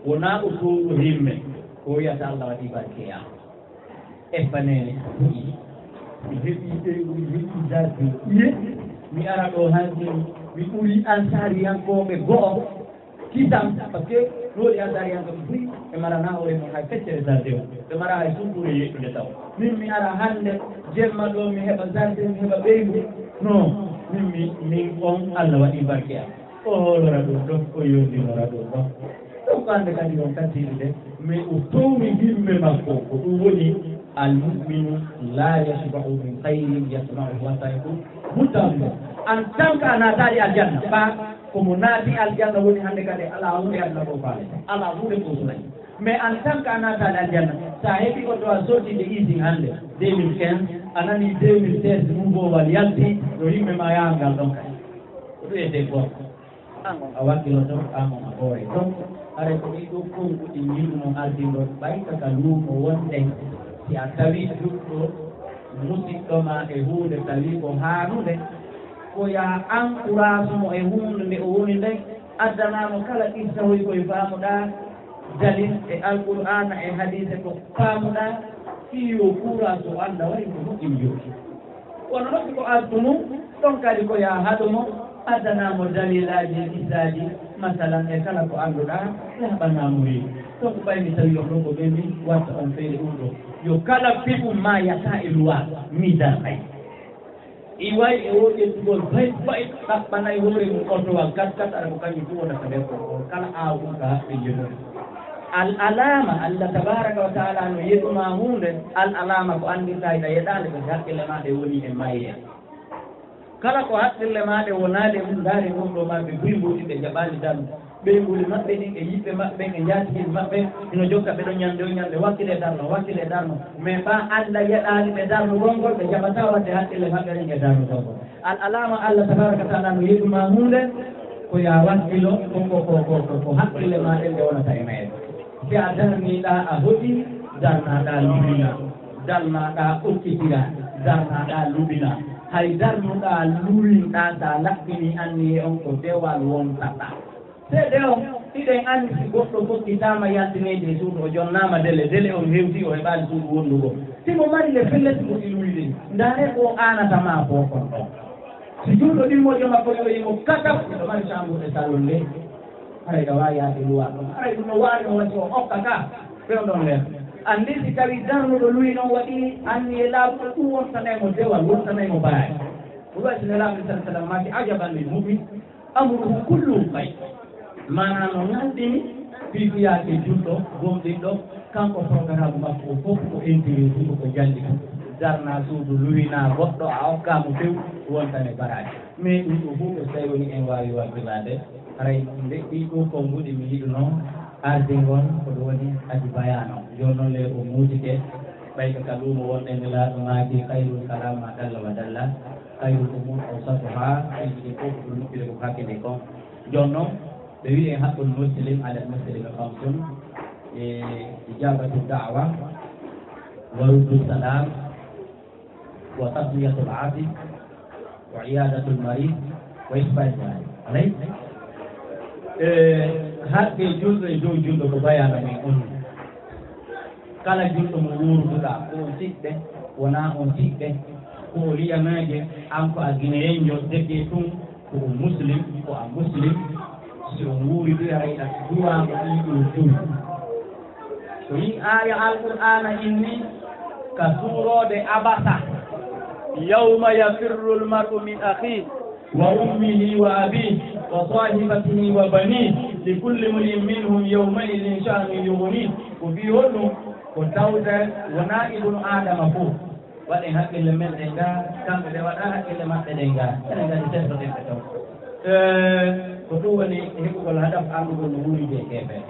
wonaa o towɗo himme, ko wiyata Allah waɗi barke e am." Eppa neene, mi heɓi ɓeyngu, mi heɓi jardin, iye, mi ara ɗo hanki, mi ɓuri ansaariyankooɓe go'o. Kisan, parce que ɗo ɗi ansaariyankooɓe buy, ɓe marana hoore mum hay feccere jardin o. Ɓe mara hay sumbuure yeɗɗunde taw. Min mi ara hannde, jemma ɗo mi heɓa jardin, mi heɓa ɓeyngu. Non, min mi, min on Allah waɗi barke am. O hoolora ɗum ɗon, o yondinora ɗum ɗon. Ɗum ko hannde kadi on kantiiɗi de, mais o towni himme makko, ko ɗum woni al mu'minu la yashba'u min khayrin yasna'uhu hatta yakun muttahama. En tant que a naataali aljanna, ɓa Ko mo naati aljanna woni hannde kadi alaa huunde aduna ko faale, alaa huunde ko sunay. Mais en tant que a naataali aljanna, so a heɓi ko to a sotti de usine hannde, deux mille quinze, a nani deux mille seize mum boowal yalti, no yimɓe ma yahangal ɗon kadi. Ko ɗum e debbo. An on a wakkiloto, an on a ɓooye. Donc, haray ko ɗii ɗoo konguɗi min mo ardinɗo, ɓay ka ka luumo wonɗen, si a tawi juɗɗo musiɗɗo ma e huunde tawi ko haanude, ko yaa encourage mo e huunde nde o woni nden, addanaa mo kala qissa hoy koye faamuɗaa, dalil e Alqur'aana e hadiise ko faamuɗaa, fii yo courage o annda wari ko moƴƴini jooɗi. Kono nokki ko artu mum, ɗon kadi ko yaa haɗu mo, addanaa mo dalilaaji e qissaaji, masalan e kala ko annduɗaa, laaɓanaa mo reedu. Donc ɓay mi tawi on ɗo ko ɓen min watta on feere ɗum ɗo. Yo kala piɓum maayataa e luwaa, mi dartay. Iway e o ƴettugol bay bay, ɗaɓɓanay hoore mum otowa kat kat, ara ko kañum fof wonata nder ko, ko kala aaw ɗum ka haɓɓe jemum. Al alama, Allah tabaraka wa taala no yeɗuma huunde, al alama ko anndirta hiɗa yeɗaande, ko haqqille ma ɗe woni e mayre. Kala ko haqqille ma ɗe wonaali e mum, ndaari mum ɗo ma ɓe buy mboɗi ɓe jaɓaali tan. Ɓeynguuli maɓɓe ɗin e yiɓɓe maɓɓe ɓen e njaatigiiɓe maɓɓe hino jokka ɓe ɗon ñande o ñande, wakkile darno, wakkile darno. Mais ɓa Allah yeɗaali ɓe darnugol ngol, ɓe jaɓataa waɗde hakkille maɓɓe ɗen e darnugol ngol. Al alama Allah tabaraka taala no yeɗuma huunde, ko ya wakkilo, ko, ko, ko, ko, ko, ko hakkille ma ɗen nde wonata e mayre. Si a darniiɗaa a hoɗi, darnaaɗaa luɓinaa, darnaaɗaa okkitiraa, darnaaɗaa luɓinaa. Hay darnuɗaa luwinɗaa, sa laɓɓinii anniyee on ko dewal wontataa. Seeɗe on, hiɗen anndi si goɗɗo fokkitaama yaltineede e suudu, o jonnaama dele, dele on hewtii, o heɓaali suudu wondu goo. Si mo mari le pellet ko ɗi luwi ɗin, ndaaree ko o aanata ma fof kon ɗon. Si juulɗo ɗimmojo makko iwoyi mo katab, miɗo mari chambre e salon nde, haray ka waawi yaade luwa ɗon. Haray ɗum no waani o wasi o okka ka, ɓe on ɗon nder. Anndi si tawi darnuɗo luwi noon waɗi anniye laaɓuɗo, ɗum wontanay mo dewal, wontanay mo baraji. Ɗum waɗi si Nelaaɗo sallallahu alaihi wasallam maaki, "Ajaban lil mu'min." Amruhu kulluhu khayr. Maanaa no ngalɗini fiifiyaake julɗo, gomɗinɗo, kanko programme makko o fof ko intérêt ɗum ko jalli ko. Darnaa suudu, luwinaa goɗɗo, a okkaa mo few, wontane baraaji. Mais ɗum ɗo fof ko so tawi woni en waawi waggiraade, haray nde ɗii ɗoo konnguɗi mi yiɗunoo ardingol ko ɗum woni Aji Bayaano. Jooni noon le o muujike, ɓay ko ka luumo wonɗen Nelaaɗo maaki, "Khayrul kalam ma qalla wa dalla." Khayrul umur awsatuha, piiji ɗi fof ko ɗum moƴƴude ko hakkille kon. Jooni noon, ɓe wi'i en haqqul muslim alal muslim khamsun, e ijabatu da'wa, wa ruddu salam, wa tasmiyatul atis, wa iyadatul marid, wa isbal jari. Alay? E haqqe julɗo e dow julɗo ko bayaana men on. Kala julɗo mo wuurduɗaa, ko o siɗɗe, wonaa on siɗɗe, ko o liyanaaje, an ko a Gineyenjo, deke tun, ko o muslim, ko a muslim, Si on wuuri ɗi, haray ɗa duwaama ɗii ɗoo duuɓi. Ko hii aaya Alqur'aana inni ka suuroode Abasa. Yawma yafirrul mar'u min akhihi. Wa ummihi wa abihi wa sahibatihi wa banihi. Likulli imri'in minhum yawma'idhin sha'nun yughnihi. Ko fii honɗun? Ko tawde wonaa ibnu Aadama fow. Waɗen hakkille men ɗen gaa, kamɓe ɓe waɗaa hakkille maɓɓe ɗen gaa. Enen kadi sertoɗen ɓe taw. Eh, ko ɗum woni heɓugol hadaf anndugol no wuuri je keefeero.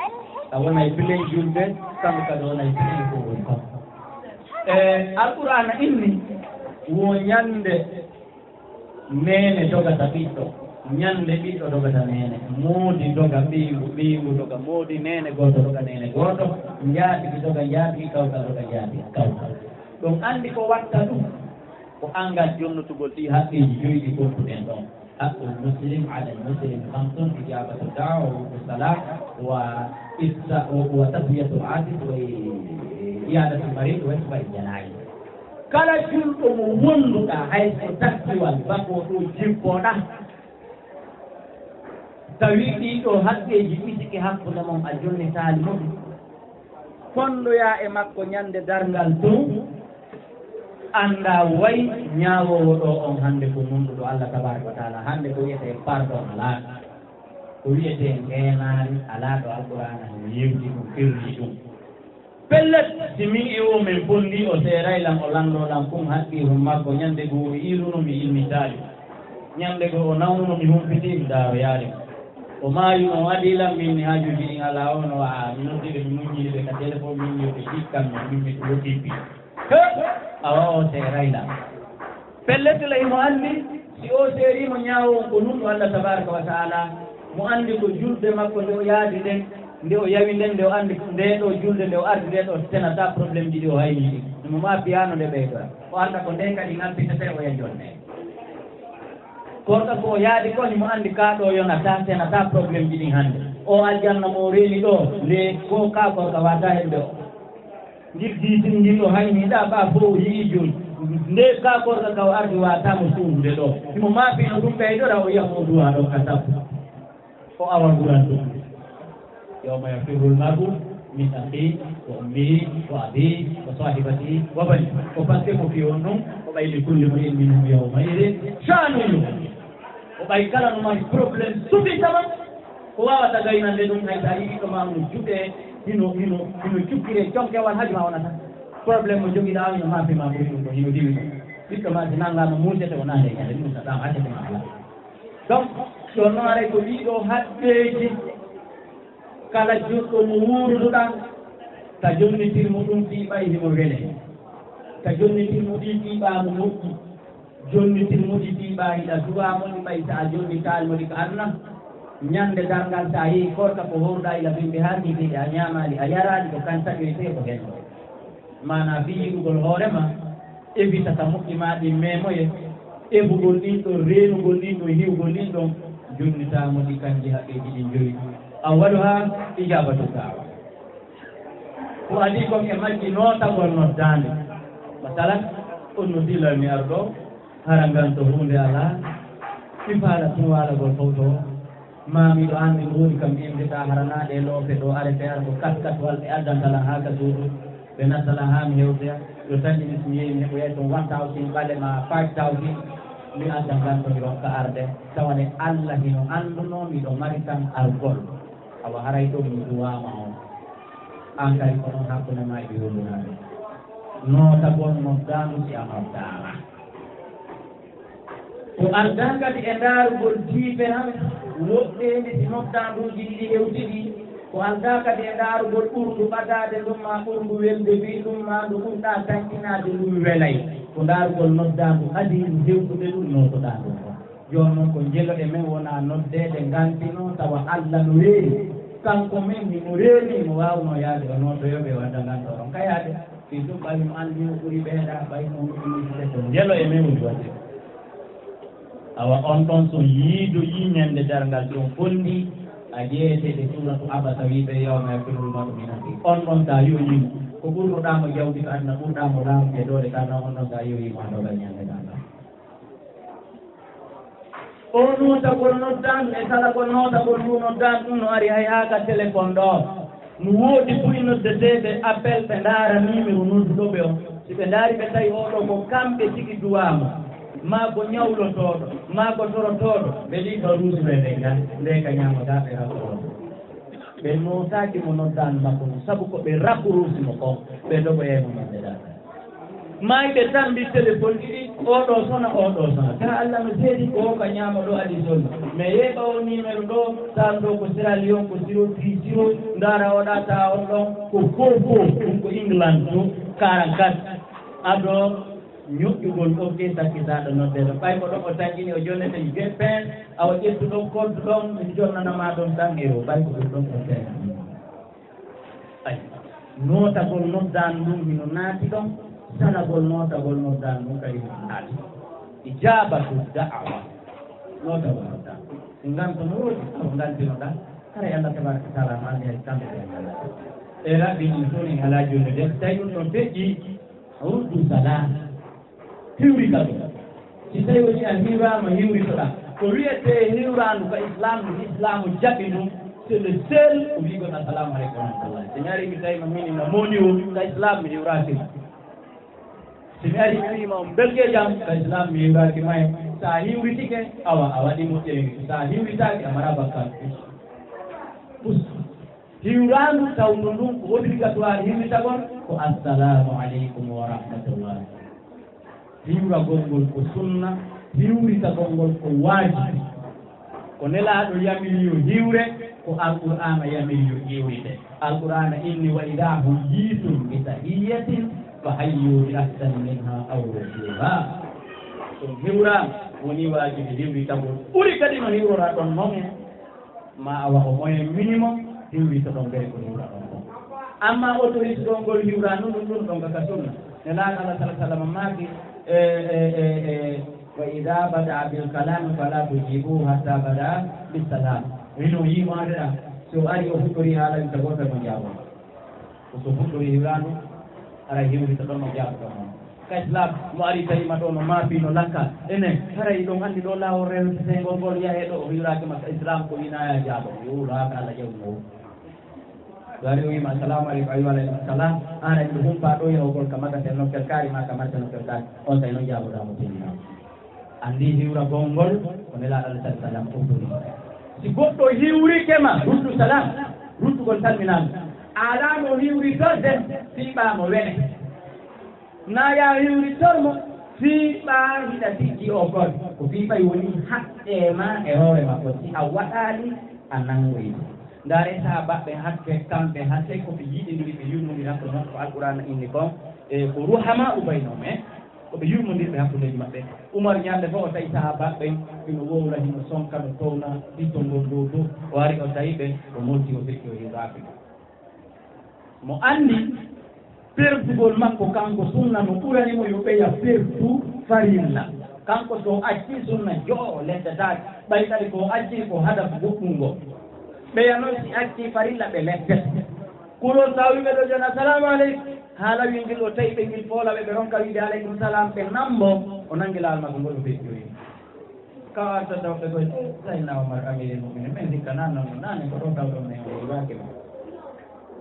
A wonay bilen julɓe, kamɓe kadi wonay bilen ko woni kon. Eh, Alqur'aana inni wo ñannde neene dogata ɓiɗɗo, ñannde ɓiɗɗo dogata neene, moodi doga ɓiyngu, ɓiyngu doga moodi, neene gooto doga neene gooto, njaatigi doga njaatigi, kawtal doga njaatigi, kawtal. Ɗum anndi ko watta ɗum, ko angal jonnotugol ɗii haqqeeji joyi ɗi kontuɗen ɗon. Haqqul muslim alal muslim khamsun, ijabatu da'wa wa raddu salam wa ifsa-, wa, wa taswiyatul atis wa i-, iyadatul marid wa ittiba'i jana'iz. Kala julɗo mo wonduɗaa, hay so takkiwal bakoo ɗo jippoɗaa, tawi ɗii ɗoo haqqeeji ɓitike hakkunde mon, a jonnitaali mo ɗum. Fonndoyaa e makko ñande darngal tun, anndaa way ñaawoowo ɗoo on hannde ko nunɗuɗo Allah tabaaraka wa taala. Hannde ko wiyetee pardon alaa, ko wiyetee ngeenaari alaa, ɗo Alqur'aana no yewti ɗum, firri ɗum. Pellet, si min e o men fonndii, o seeray lan, o lanndoo lan kun haqqii hun makko. Ñande goo o iiruno, mi immitaali. Ñande goo o nawnuno, mi humpitii, mi daaroyaali mo. O maayuno, o adii lan, min mi haajuuji ɗin alaa, o no wa'a, mi noddi ɓe, mi muññini ɓe ka telefon, min yo ɓe jikkan mi, min mi ɗum o tippi. He! Awa o seeray lan. Pellet, la himo anndi, si o seerii mo ñaawo on ko nunɗo Allah tabaaraka wa taala, mo anndi ko julde makko nde o yaadi nden, nde o yawi nden, nde o anndi ko ndee ɗoo julde nde o ardi ndee ɗoo, tenataa problème ji ɗi o haynii ɗin. Himo maa piyaano nde ɓeydora. O annda ko ndee kadi ŋalpitetee, o yahi jonnee. Korka ko o yaadi ko, himo anndi kaa ɗoo yonataa, tenataa problème ji ɗin hannde. O aljanna mo o reeni ɗoo, nde ko kaa korka waawataa heɓude o. Ngir diitin ngin o hayni ɗaa ɓaa fow yi'i jooni. Nde kaa korka ka o ardi waataamo suudude ɗoo. Himo maapino ɗum ɓeydora o yi'a mo duwaa ɗoo ka sappo. O awa guran ɗum. Yawma yafirrul mar'u min akhihi wa ummihi wa abihi wa sahibatihi wa banihi. Ko parce que ko fii on ɗum, ko ɓay likulli imri'in minhum yawma idhin sha'nun yughnihi. Ko ɓay kala no mari problème suffisamment. Ko waawata gaynande ɗum, hay so a yiɗi ɓiɗɗo maa no juɗe, hino, hino, hino cukkire conkewal, haaju maa wonata. Problème mo jogiɗaa on, hino maafe maa ɓuri ɗum ko hino diwi ɗum. Ɓiɗɗo maa si nanngaama muusete, o naata e ñande, muusa ɗaam, accete maa ala. Donc, ɗon noon aray ko ɗii ɗoo haqqeeji, kala julɗo mo wuuruduɗaa, ta jonnitir mo ɗum fii ɓay himo wele. Ta jonnitir mo ɗii fii ɓaa mo moƴƴi. Jonnitir mo ɗi fii ɓaa hiɗa duwaa mo ɗi, ɓay si a jonnitaali mo ɗi ka aduna. Ñande darngal, si a yehi korka ko hooruɗaa ila bimbi haa kikiiɗe, a ñaamaali, a yaraali, ko kan taƴoytee ko henndo. Maanaa fii yiɗugol hoore maa, evita ka moƴƴi maa ɗin meemoye, evugol ɗin ɗon, reenugol ɗin ɗon, hiwgol ɗin ɗon, jonnitaa mo ɗi, kanji haqqeeji ɗin joyi. Awwaluhaa ijaabatu da'wa. Ko adii kon e majji nootagol noddaande. Masalan, on noddii lan mi ar ɗoo, hara ngan to huunde alaa, mi faala tun waalagol fowtoo. Maa miɗo anndi ko woni kam innde ɗaa, hara naa ɗee loope ɗoo, arete ar ko kat kat wal ɓe addanta lan haa ka suudu, ɓe natta lan haa mi hewtoya. Yo tanƴi mi, so mi yehi mi heɓoyay ton one thousand ɓale maa five thousand, mi adda ngan to mi rokka arde. Tawa ne Alla hino anndunoo miɗo mari kan argol. Awa haray ɗum mi duwaama on. An kadi ko noon hakkunde maa e ɓe wondunaaɓe. Nootagol noddaandu si a noddaama. Ko aldaa kadi e ndaarugol différence woɗɗeendi si noddaanduuji ɗiɗi hewtidii. Ko aldaa kadi e ndaarugol ɓurndu ɓadaade ndun maa ɓurndu welde fii ɗun maa ndu ɓurɗaa tanƴinaade ndun welay. Ko ndaarugol noddaandu adii ndu hewtude ɗun nootoɗaa ndun kon. Jooni noon ko njelo e men wonaa noddeede ngantinoo tawa Alla no reeni. Kanko men himo reeni, himo waawnoo yaade o nootoyoo ɓe o adda nganto on ka yaade. Fii ɗum ɓay mo anndi o ɓuri ɓeeɗa, ɓay mo moƴƴi moƴƴude ko njelo e men woni waɗde. Awa on ɗon so yiidoyii ñande darngal ɗum fonni a jeetede suuratu Abasa wiiɓe yawma yafirrul mar'u min akhihi. On ɗon so a yoyii mo, ko ɓurnuɗaa mo jawdi ka aduna, ɓurɗaa mo laamu e doole ka aduna, on ɗon so a yoyii mo a doga ñande darngal. O nootagol noddaandu e salagol nootagol ndu noddaandu ɗum no ari hay haa ka téléphone ɗo. No woodi buy noddeteeɓe appel, ɓe ndaara numéro nodduɗo ɓe on. Si ɓe ndaari ɓe tawi oo ɗoo ko kamɓe tigi duwaa mo, maa ko ñawlotooɗo, maa ko torotooɗo, ɓe ɗi ka ruusuɓe ɓe ngan, nde ka ñaamodaa ɓe rakkoo. Ɓe nootaaki mo noddaandu makko ndu, sabu ko ɓe rakkuruusi mo kon, ɓe dogoyay mo noddedaa. Maayɓe tan mbi téléphone ɗiɗi, oo ɗoo sona, oo ɗoo sona. Ka Alla no seedi ko ka ñaama ɗoo adi soni. Mais yeeɓa o numéro ɗoo, tan ɗoo ko Sierra Leone, ko zéro dix zéro, ndaara o ɗaa taa on ɗon, ko four four, ɗum ko England to, quarante-quatre. Ado ñoƴƴugol ɗon ke sakkitaaɗo noddeeɗo. Ɓay ko ɗon o tagini o jonnete G P S, awa ƴettu ɗon code ɗon, mi jonnana ma ɗon tan euro, ɓay ko ɗum ɗon o tagini. Ay, nootagol noddaandu ndun hino naati ɗon, salagol nootagol noddaandu ndun kadi hino naati. Ijaabatu da'awa. Nootagol noddaandu. Si nganto no woodi, awa ngantinoɗaa. Haray Allah tabaraka wa taala no anndi hay kamɓe ɓe ngalaa. E raɓɓi ɗum tun en alaa jonnude. Tawi ɗum ɗon feƴƴi, ruddu salam. Hiwri ka ɗum. Si tawi woni a hiwraama, hiwritoɗaa. Ko wiyetee hiwraandu ka Islam, ndu Islaamu jaɓi ɗum, c'est le seul ko wi'gol assalamu aleykum wa rahmatullah. Si mi ari mi tawi ma min ina mooni o, ka Islam mi hiwraaki ma. Si mi ari mi wi'i ma on mbelgee jam, ka Islam mi hiwraaki ma. Sa hiwritike, awa, a waɗi moƴƴere. Sa hiwritaaki, a mara bakkaatu. Pus. Hiwraandu tawndu ndun ko obligatoire hiwritagol ko assalaamu aleykum wa rahmatullah. Hiwragol ngol ko sunna, hiwritagol ngol ko waajibi. Ko Nelaaɗo yamiri yo hiwre, ko Alqur'aana yamiri yo hiwrite. Alqur'aana inni: "Wa idha huyyitum bi tahiyyatin fa hayyu bi ahsana minha aw rudduha." So hiwraama, woni waajibi hiwritagol. Ɓuri kadi no hiwrora ɗon non en. Ma a waɗu moyen minimum, hiwritoɗon gay ko hiwraɗon kon. Amma autorise ɗon ngol hiwraandu ndun, ɗun ɗon ka sunna. Nelaaɗo Allah sallallahu alaihi wasallam maaki, e, e, e, e, "Wa idha bada'a bil kalami fala tujibuhu hatta bada'a bis salam." Hino yimaade ɗa, si o ari o fuɗɗori haala, mi tagoto mo jaabo. Ko so fuɗɗori hiwraandu, haray hiwritoɗon mo jaaboɗon mo. Ka Islam, mo ari tawi ma ɗo no maapi, no lakka. Enen, haray ɗon anndi ɗo laawol rewtetengol ngol, yahee ɗo, o hiwraaki ma ka Islam, ko ina ya jaabo. Yo wuro haa ka Allah ƴeew mo. Ɗo ari o wi'i ma, "Assalamu aleykum." A wi'i, "Wa aleykum salam." Haray miɗo humpa ɗo yahugol ka magasin nokkel kaari ma ka marché nokkel kaari. On tawi noon jaaboɗaa mo tigi ma. Anndi hiwragol ngol ko Nelaaɗo Alayhi Salaam autorisé. Si goɗɗo hiwrike ma, ruddu salam, ruddugol salminaango. Alaa mo hiwritorde, fii ɓaa mo wele. Naa yaa hiwritor mo, fii ɓaa hiɗa tijji o kon. Ko fii ɓay woni haqqee ma e hoore makko. Si a waɗaali, a nanngoyi. Ndaaree sahaabaaɓe hakke, kamɓe hakke ko ɓe yiɗindiri, ɓe yurmondiri hakkunde maɓɓe, ko Alqur'aana inni kon, e ko ruhamaa'u baynahum, e ko ɓe yurmondirɓe hakkundeeji maɓɓe. Umar ñannde fof o tawi sahaabaaɓe ɓen, hino wowla, hino sonka, no towna ɓiɗɗo ngol dow dow. O ari, o tawi ɓe, o molti, o feƴƴi, o hiwraaki. Mo anndi perdugol makko kanko sunna no ɓurani mo yo ɓeya perdu farilla. Kanko so o accii sunna jo'o o leddataake. Ɓay kadi ko o accii ko hadafu goɗɗungo. Ɓeya noon si accii farilla ɓe leddete. Kulol tawi ɓe ɗo jona, "Assalamu aleykum." Haala wi ngil o tawi ɓe ngil foola ɓe, ɓe ronka wiide, "Aleykum salam," ɓe nambo, o nangi laawol makko ngol o feƴƴoyi. Ka arta tawɓe koye, "Eh, Sayyidina Umar, Amirul Mu'minin, min hikka nan noon, nani ko ɗo tawɗon min o yiwaaki ma."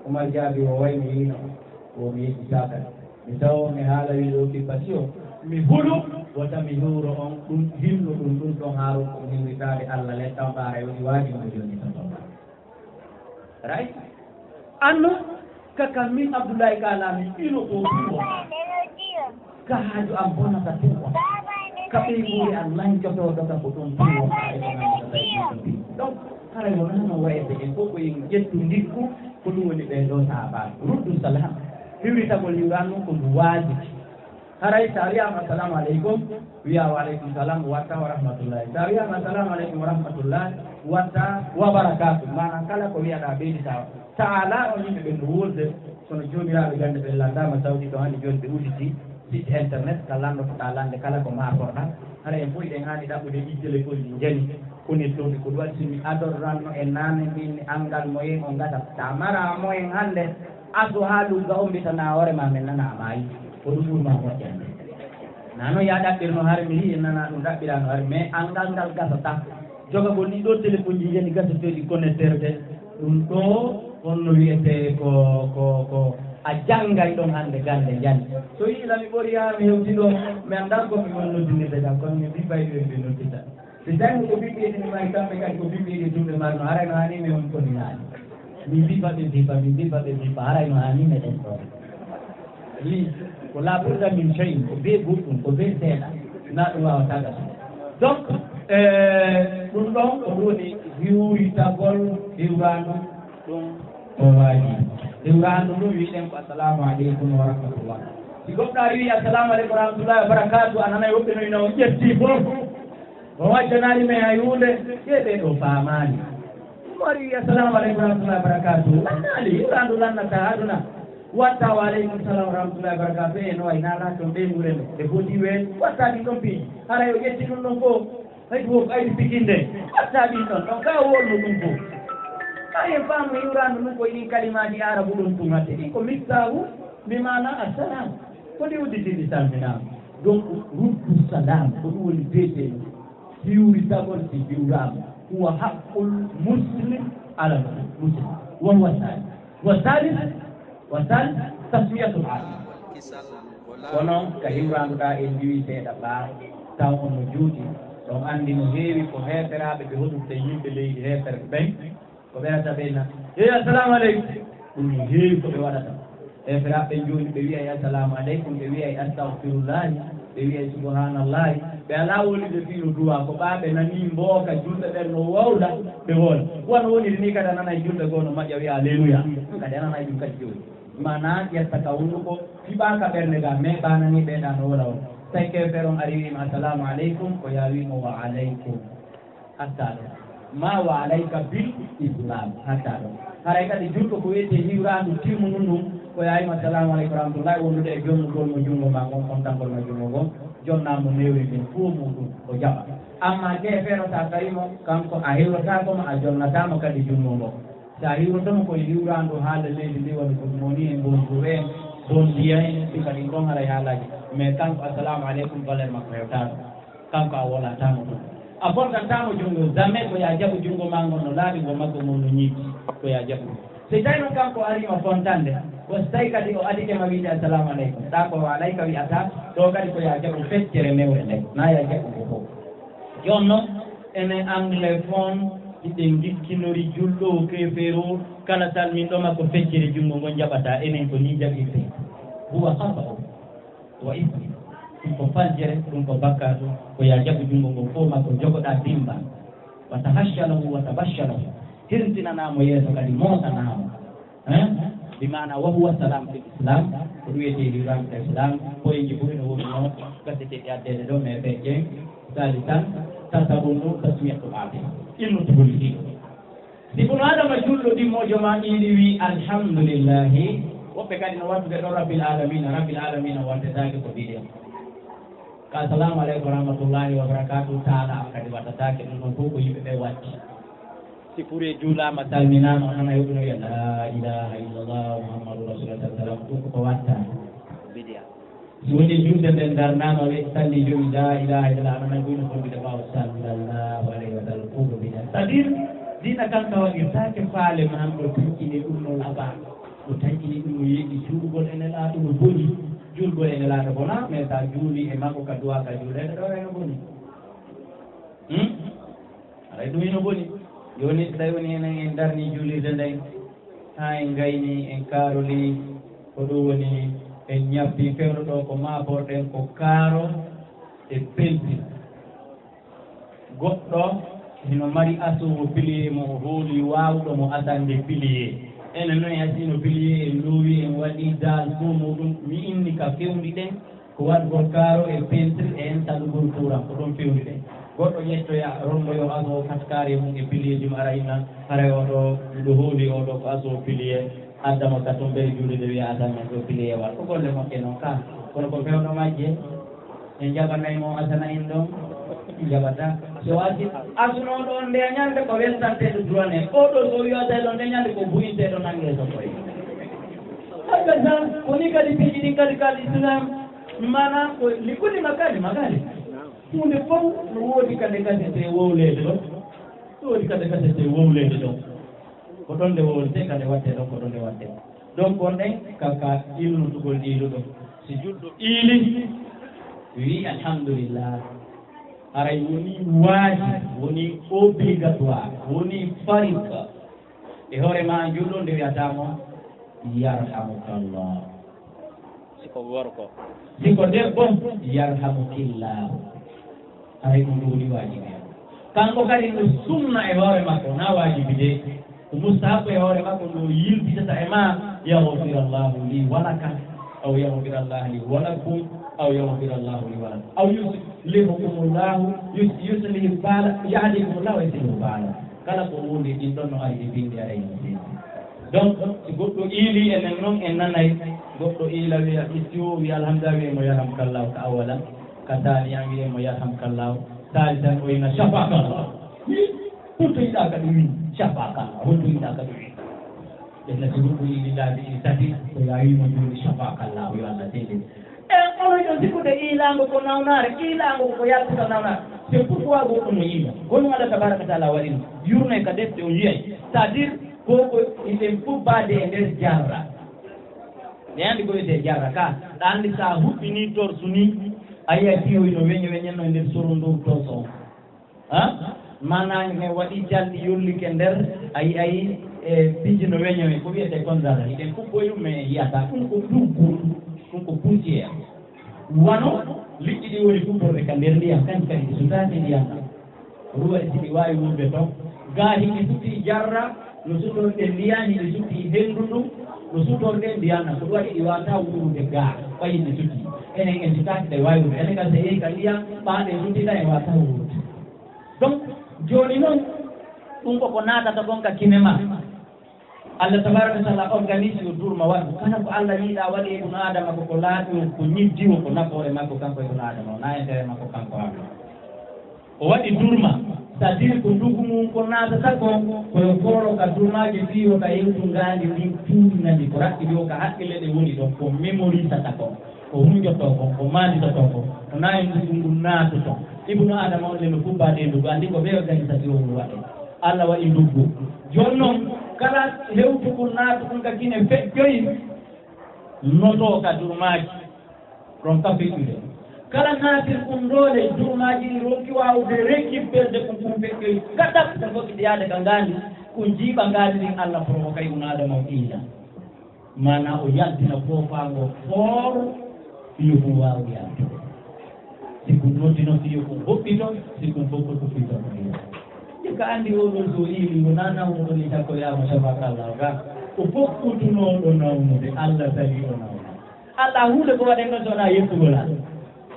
Umar jaabi, o wayni yiino, o mi yejjitaaka. Mi tawo mi haala wiide occupation, mi hulu, wota mi hiwro on, ɗum hinno ɗum, ɗum ɗon haaro ko hiwritaade Allah le, taw ɓaara woni waajibi mo jonni tan. Right? Anno, ka kam min Abdullahi ka laami ino ko tuwo. Ka haaju am bonata tuwo. Ka ɓeynguure am lancotooɗo ka ko ɗum tuwo. Donc, haray wonaa no wayde en fof ko en ƴettu ndikku, ko ɗum woni ɓee ɗoo sahaabaaɓe. Ruddu salam. Hiwritagol hiwraandu ko ndu waajibi. Haray sa wiyaama assalamu aleykum, wiya wa aleykum salam, watta wa rahmatullahi. Sa wiyaama assalamu aleykum wa rahmatullahi, watta wa barakatuh. Maanaam kala ko wiyaɗaa ɓeydi sa, sa alaa on yimɓe ɓen no wuurde, kono joomiraaɓe gannde ɓen lanndaama sawti ɗo hannde jooni ɓe udditi site internet ka lanndotoɗaa lannde kala ko maakorɗaa. Haray en fof eɗen haani ɗaɓɓude ɗi téléphone ɗi njani. Koni toon ko ɗum waɗi si mi adorranno e naane mbin mi anngal moyen o ngata. Sa mara moyen hannde, asu haa lugga on mbita na hoore ma men nana a maayi. Ko ɗum ɓurma moƴƴande. Nano ya ɗaɓɓirno har mi yi'i nana ɗum ɗaɓɓirano har, mais angal ngal gasata. Jogagol ɗi ɗo téléphone ji jeni gaseteeɗi connecteur de. Ɗum ɗo honno wiyetee ko, ko, ko a janngay ɗon hannde gannde jani. So yi'i la mi ɓori haa mi hewti ɗo, mi anndaa ko mi woni noddinirde kam, kono mi bippa e ɓe noddita. Si tawi ko ɓiɓɓe ɗin mari kamɓe kadi ko ɓiɓɓe ɗin tumɓe marno, haray no haani mi on ko mi naani. Min bippa ɓe bippa, min bippa ɓe bippa, haray no haani meɗen ɗo. Wi, ko la budda min shay'in, ko bee goɗɗum, ko bee seeɗa, na ɗum waawata gasde. Donc, eh, ɗum ɗon ko woni hiwritagol hiwraandu ɗum ko waaji. Hiwraandu ɗum wi'ɗen ko assalamu aleykum wa rahmatullah. Si goɗɗo ari wi assalamu aleykum wa rahmatullahi wa barakatuh, a nanay woɓɓe no ina on ƴetti fof. O waddanaali men hay huunde, ɓee ɓee ɗo faamaani. Ɗum waɗi wi, "Assalamu aleykum wa rahmatullahi wa barakatuh." Lannaali, hiwraandu lannata aduna. Watta, "Wa aleykum salam wa rahmatullahi wa barakatuh." E no wayi, na laatoon ɓe nguren, ɓe foti ween. Watta ɗin ɗon piiji. Haray o ƴetti ɗum ɗon fof. Hay ɗum ko aydi pikinde. Watta ɗin ɗon. Ɗon ka wonno ɗum fof. Hay en faamu hiwraandu ɗum ko ɗin kalimaaji Arabu ɗum tun hatte. Ɗin ko miftaahu, bi maana assalam. Ko ɗi udditini salminaama. Donc, ruddu salam, ko ɗum woni beetee ɗum. Hiwritagol si hiwraama, huwa haqqul muslim ala muslim. Wa huwa salis. Wa salis, wa salis, taswiyatul alam. Kono ka hiwraanduɗaa en ndiwi seeɗa ɓaa, taw on no juuti. Ɗon anndi no heewi ko heeferaaɓe ɓe hoɗude yimɓe leydi heefere ɓen. Ko ɓe rata ɓe na, "Hey, assalamu aleykum." Ɗum no heewi ko ɓe waɗata. E firaɓe jooni, ɓe wi'ay assalamu aleykum, ɓe wi'ay astagfirullahi, ɓe wi'ay subhanallahi. Ɓe alaa woni ɓe fino duwa, ko ɓaa ɓe nanii mbooka julɓe ɓen no wowla, ɓe woola. Wano woniri ni kadi a nanay julɓe goo no maƴƴa wi'a alleluya. Kadi a nanay ɗum kadi jooni. Maanaa ƴetta ka hunduko, fiɓaa ka ɓernde ga, mais ɓaa nanii ɓe ɗaa no wowla on. Tawi ke feron ari wi'ima assalamu aleykum, ko yaa wi'imo wa aleykum. Hatta ɗo. Ma wa alayka bil islam. Hatta ɗo. Haray kadi julɗo ko wiyetee hiwraandu timmundu ndun, ko yaayima, "Assalamu aleykum wa rahmatullahi," wondude e jonnugol mo junngo maa ngon, kontangol mo junngo ngon, jonnaa mo newri ndin fuu muuɗum, o jaɓa. Ammaa keefeero, so a tawii mo, kanko a hiwrotaako mo, a jonnataa mo kadi junngo ngon. So a hiwroto mo ko e hiwraandu haala leydi ndi, woni ko moni en, bonjour en, bon dia en, ɗum kadi ɗon haray haalaaji. Mais kanko, "Assalamu aleykum," valeur makko hewtaano. Kanko a wolataa mo ɗum. A fontantaa mo junngo, jamais ko yaa jaɓu junngo maa ngon no laaɓi, ngo makko ngon no ñiiɓi, ko yaa jaɓu. So tawi noon kanko arii ma fontande, ko so tawi kadi o adike ma wiide assalamu aleykum, ɗaa ko wa alayka wi'ataa, ɗo kadi ko yaa jaɓu feccere newre nden, naa yaa jaɓu ko fof. Jooni noon, enen anglophone, hiɗen ngikkinori julɗo o keefeero, kala salminɗo ma ko feccere junngo ngon jaɓataa, enen ko nii jaɓirten. Huwa khata o. Wa ismi, ɗum ko faljere, ɗum ko bakkaatu, ko yaa jaɓu junngo ngon fof makko, jogoɗaa dimmba. Wa tahashsha lahu wa tabashsha lahu. Hirtinanaa mo yeeso kadi, moosanaa mo. Hein? Bi maana wa huwa salam fil islam, ko ɗum wiyetee hiwraandu ka islam, poyeeji fof ina woodi noon, gaseteeɗi addeede ɗo, mais ɓe ƴeew, salisan, tasabunnu, tasmiyatu aafiya. Ilmu tubuli ɗi. Si Ibnu Adama julɗo ɗimmoojo ma ɓiiɗi wii, "Alhamdulillahi," woɓɓe kadi no wattude ɗo Rabbil Alamina, Rabbil Alamina wattetaake ko bidiya. Ka assalamu aleykum wa rahmatullahi wa barakatuh, taala am kadi wattataake, ɗum ɗon fof ko yimɓe ɓe watti. Si kuree juulaama, salminaama, o nana yoɓino wiya, "La ilaha illallah, Muhammadu Rasulullah," sallallahu alaihi wasallam, ɗum ko ko watta. Bidiya. Si woni julde nden darnaama, we salli jowi, "La ilaha illallah," ana nanndi no fombita ɓaawo, "Sallallahu alaihi wa sallam," ko ɗo bida. C'est-à-dire, diina kan ka waɗirtaake faale ma ɗo taƴƴini ɗum no laaɓa, ɗo taƴƴini ɗum no yeeɗi, juulugol e Nelaaɗo no boni, juulgol e Nelaaɗo bona, mais sa juuli e makko ka duwa ka juuleede ɗo, eno boni. Hmm? Haray ɗum ino boni. Jooni, so tawi woni enen en darni juulirde nden, haa en ngayni, en kaaroli, ko ɗum woni en ñabbi fewndo ɗo ko maaborɗen ko kaaro e penti. Goɗɗo hino mari asowo pilier mo o hooli waawɗo mo asande pilier. Enen noon en asino pilier, en luuwi, en waɗi daal fuu muɗum. Mi inni ka fewndi ɗen, ko waɗgol kaaro e peinture e en salugol kuuran, ko ɗon fewndi ɗen. Goɗɗo ƴettoya, romboyo aso o kaskaare mum e piliyeeji mum, ara inna, haray o ɗo, miɗo hooli o ɗo ko aso piliye, adda mo ka toon bere juulirde wiya asan men ɗo piliye wal. Ko golle moƴƴe noon ka, kono ko fewndo majje, en njaɓanay mo asana in ɗon, en njaɓata. So wasi, asunooɗo on nde ñande ko weltanteeɗo duwane, o ɗo so wiyateeɗo nde ñande ko buinteeɗo nange so koye. Haka san, ko ni kadi piiji ɗin kadi kal Islam, Maanaam ko li kulli makaani makaani. Huunde fof no woodi kade gasete wowleede ɗon. No woodi kade gasete wowleede ɗon. Ko ɗon nde wowletee kade waɗtee ɗon, ko ɗon nde waɗtee. Donc, on ɗen ka, ka iilnutugol iiluɗo. Si julɗo iili, wii alhamdulillah. Haray woni waajib, woni obligatoire, woni farilla. E hoore ma julɗo nde wi'ata mo, yarhamukallah. Si ko gorko. Si ko debbo, yarhamukillah. Haray ɗum ɗo woni waajibi. Kanko kadi no sunna e hoore makko, na waajibi de. Ko mustahabu e hoore makko no yiltitata e ma, yaghfirallahu li wa laka, aw yaghfirallahu li wa lakum, aw yaghfirallahu li wa lakum, aw yuslihukumullahu, yus-, yuslihu bala, yahdikumullahu wa yuslihu bala. Kala ko wuundi ɗin ɗon no ari e bindi aray no bindi. Donc, si goɗɗo iili enen non en nanay, goɗɗo iila wiya itti o wiya alhamdulillah wiya mo yarhamkallahu ka awalan, ka taaniyan wiya mo yarhamkallahu, taalisan o ina shafakallah. Wi, honto yiɗa ka ɗum wi? Shafakallah. Honto yiɗa ka ɗum wi? Ɓe nati goɗɗo iili laabi ɗi tati, ko yaa wi mo jooni shafakallah, yo Allah telle. En onon ɗon sikkude iilaango ko nawnaare, iilaango ko yaltata nawnaare. C'est pourquoi goɗɗo no yiila. Ko ɗum Allah tabaraka wa taala waɗi ɗum. Yurne ka defte o yiyay. C'est-à-dire, ko ko iɗen pubbaade e nder jarra. Ne andi ko wiyetee jarra ka. Ɗa andi sa huɓɓini torsu ni, a yiya piyoy no weñe weñe no e nder sorondoru torsu on. Ha? Maanaam ne waɗi calɗi yollike nder, a yi'ay e piiji no weñe weñe. Ko wiyetee kon jarra. Iɗen pubboy ɗum, mais en yiyata. Ɗum ko ɗum ko, ɗum ko poussière. Wano liƴƴi ɗi woni fuɗɗorde ka nder ndiyam, kanji kadi ɗi sutaaki ndiyam ɗam. Ko ɗum waɗi si ɗi waawi wuurde ton. Gaa hiki sutii jarra, no sutorɗen ndiyam, hiki sutii henndu ndun, no sutorɗen ndiyam ɗam. Ko ɗum waɗi ɗi waawataa wuurude gaa, ɓay ɗi sutii. Enen en sutaaki ɗe waawi wuurde. Enen kadi so yehi ka ndiyam, ɓaaɗe sutii ɗam, en waawataa wuurude. Donc, jooni non, ɗum ko ko naatata kon ka kine ma. Allah tabaraka wa taala organise yo durma waɗu. Kala ko Allah yiɗa waɗi e ibnu Adama ko ko laaɓi o, ko ñiddi o, ko nafoore makko kanko ibnu Adama o, na e tere makko kanko Allah. O waɗi durma, c'est-à-dire ko ndugu mum ko naatata kon, ko yo kooro ka durmaaji fii yo ka yewtu ngaandi ndin tuuninandi ko raɓɓiɗi o ka hakkille ɗe woni ɗon, ko memorisata kon, ko hunjotoo kon, ko maanditotoo kon, ko na e ndugu ngun naatoton. Ibnu Adama on le no fubbaade e ndugu, anndi ko ɓe organisation o waɗe. Allah waɗi nduggu. Jooni noon, kala hewtugol naatugol ka kine feƴƴoyi, notoo ka durmaaji, ɗon ka feƴƴude. Kala naatirɗum doole, durmaaji ɗi ronki waawude récupérde ko ɗum feƴƴoyi, kaɗaf, ko fokkiti yaade ka ngaandi, ko jiiɓa ngaandi ndin Allah provoqué Ibnu Adama o iila. Maanaa o yaltina foofaango foor, fiyo ɗum waawi yaltude. Si ɗum noddi noon, fiyo ɗum hoɓɓito, si ɗum fof ko ɗum fito ko ɗum. Jikka anndi oo ɗoo so iili, wonaa nawnuɗo ni, takko yaama sabakallah ga. Ko fof kutunooɗo nawnude, Allah sali o nawna. Allah huunde ko waɗen noon so wonaa yettugol Allah.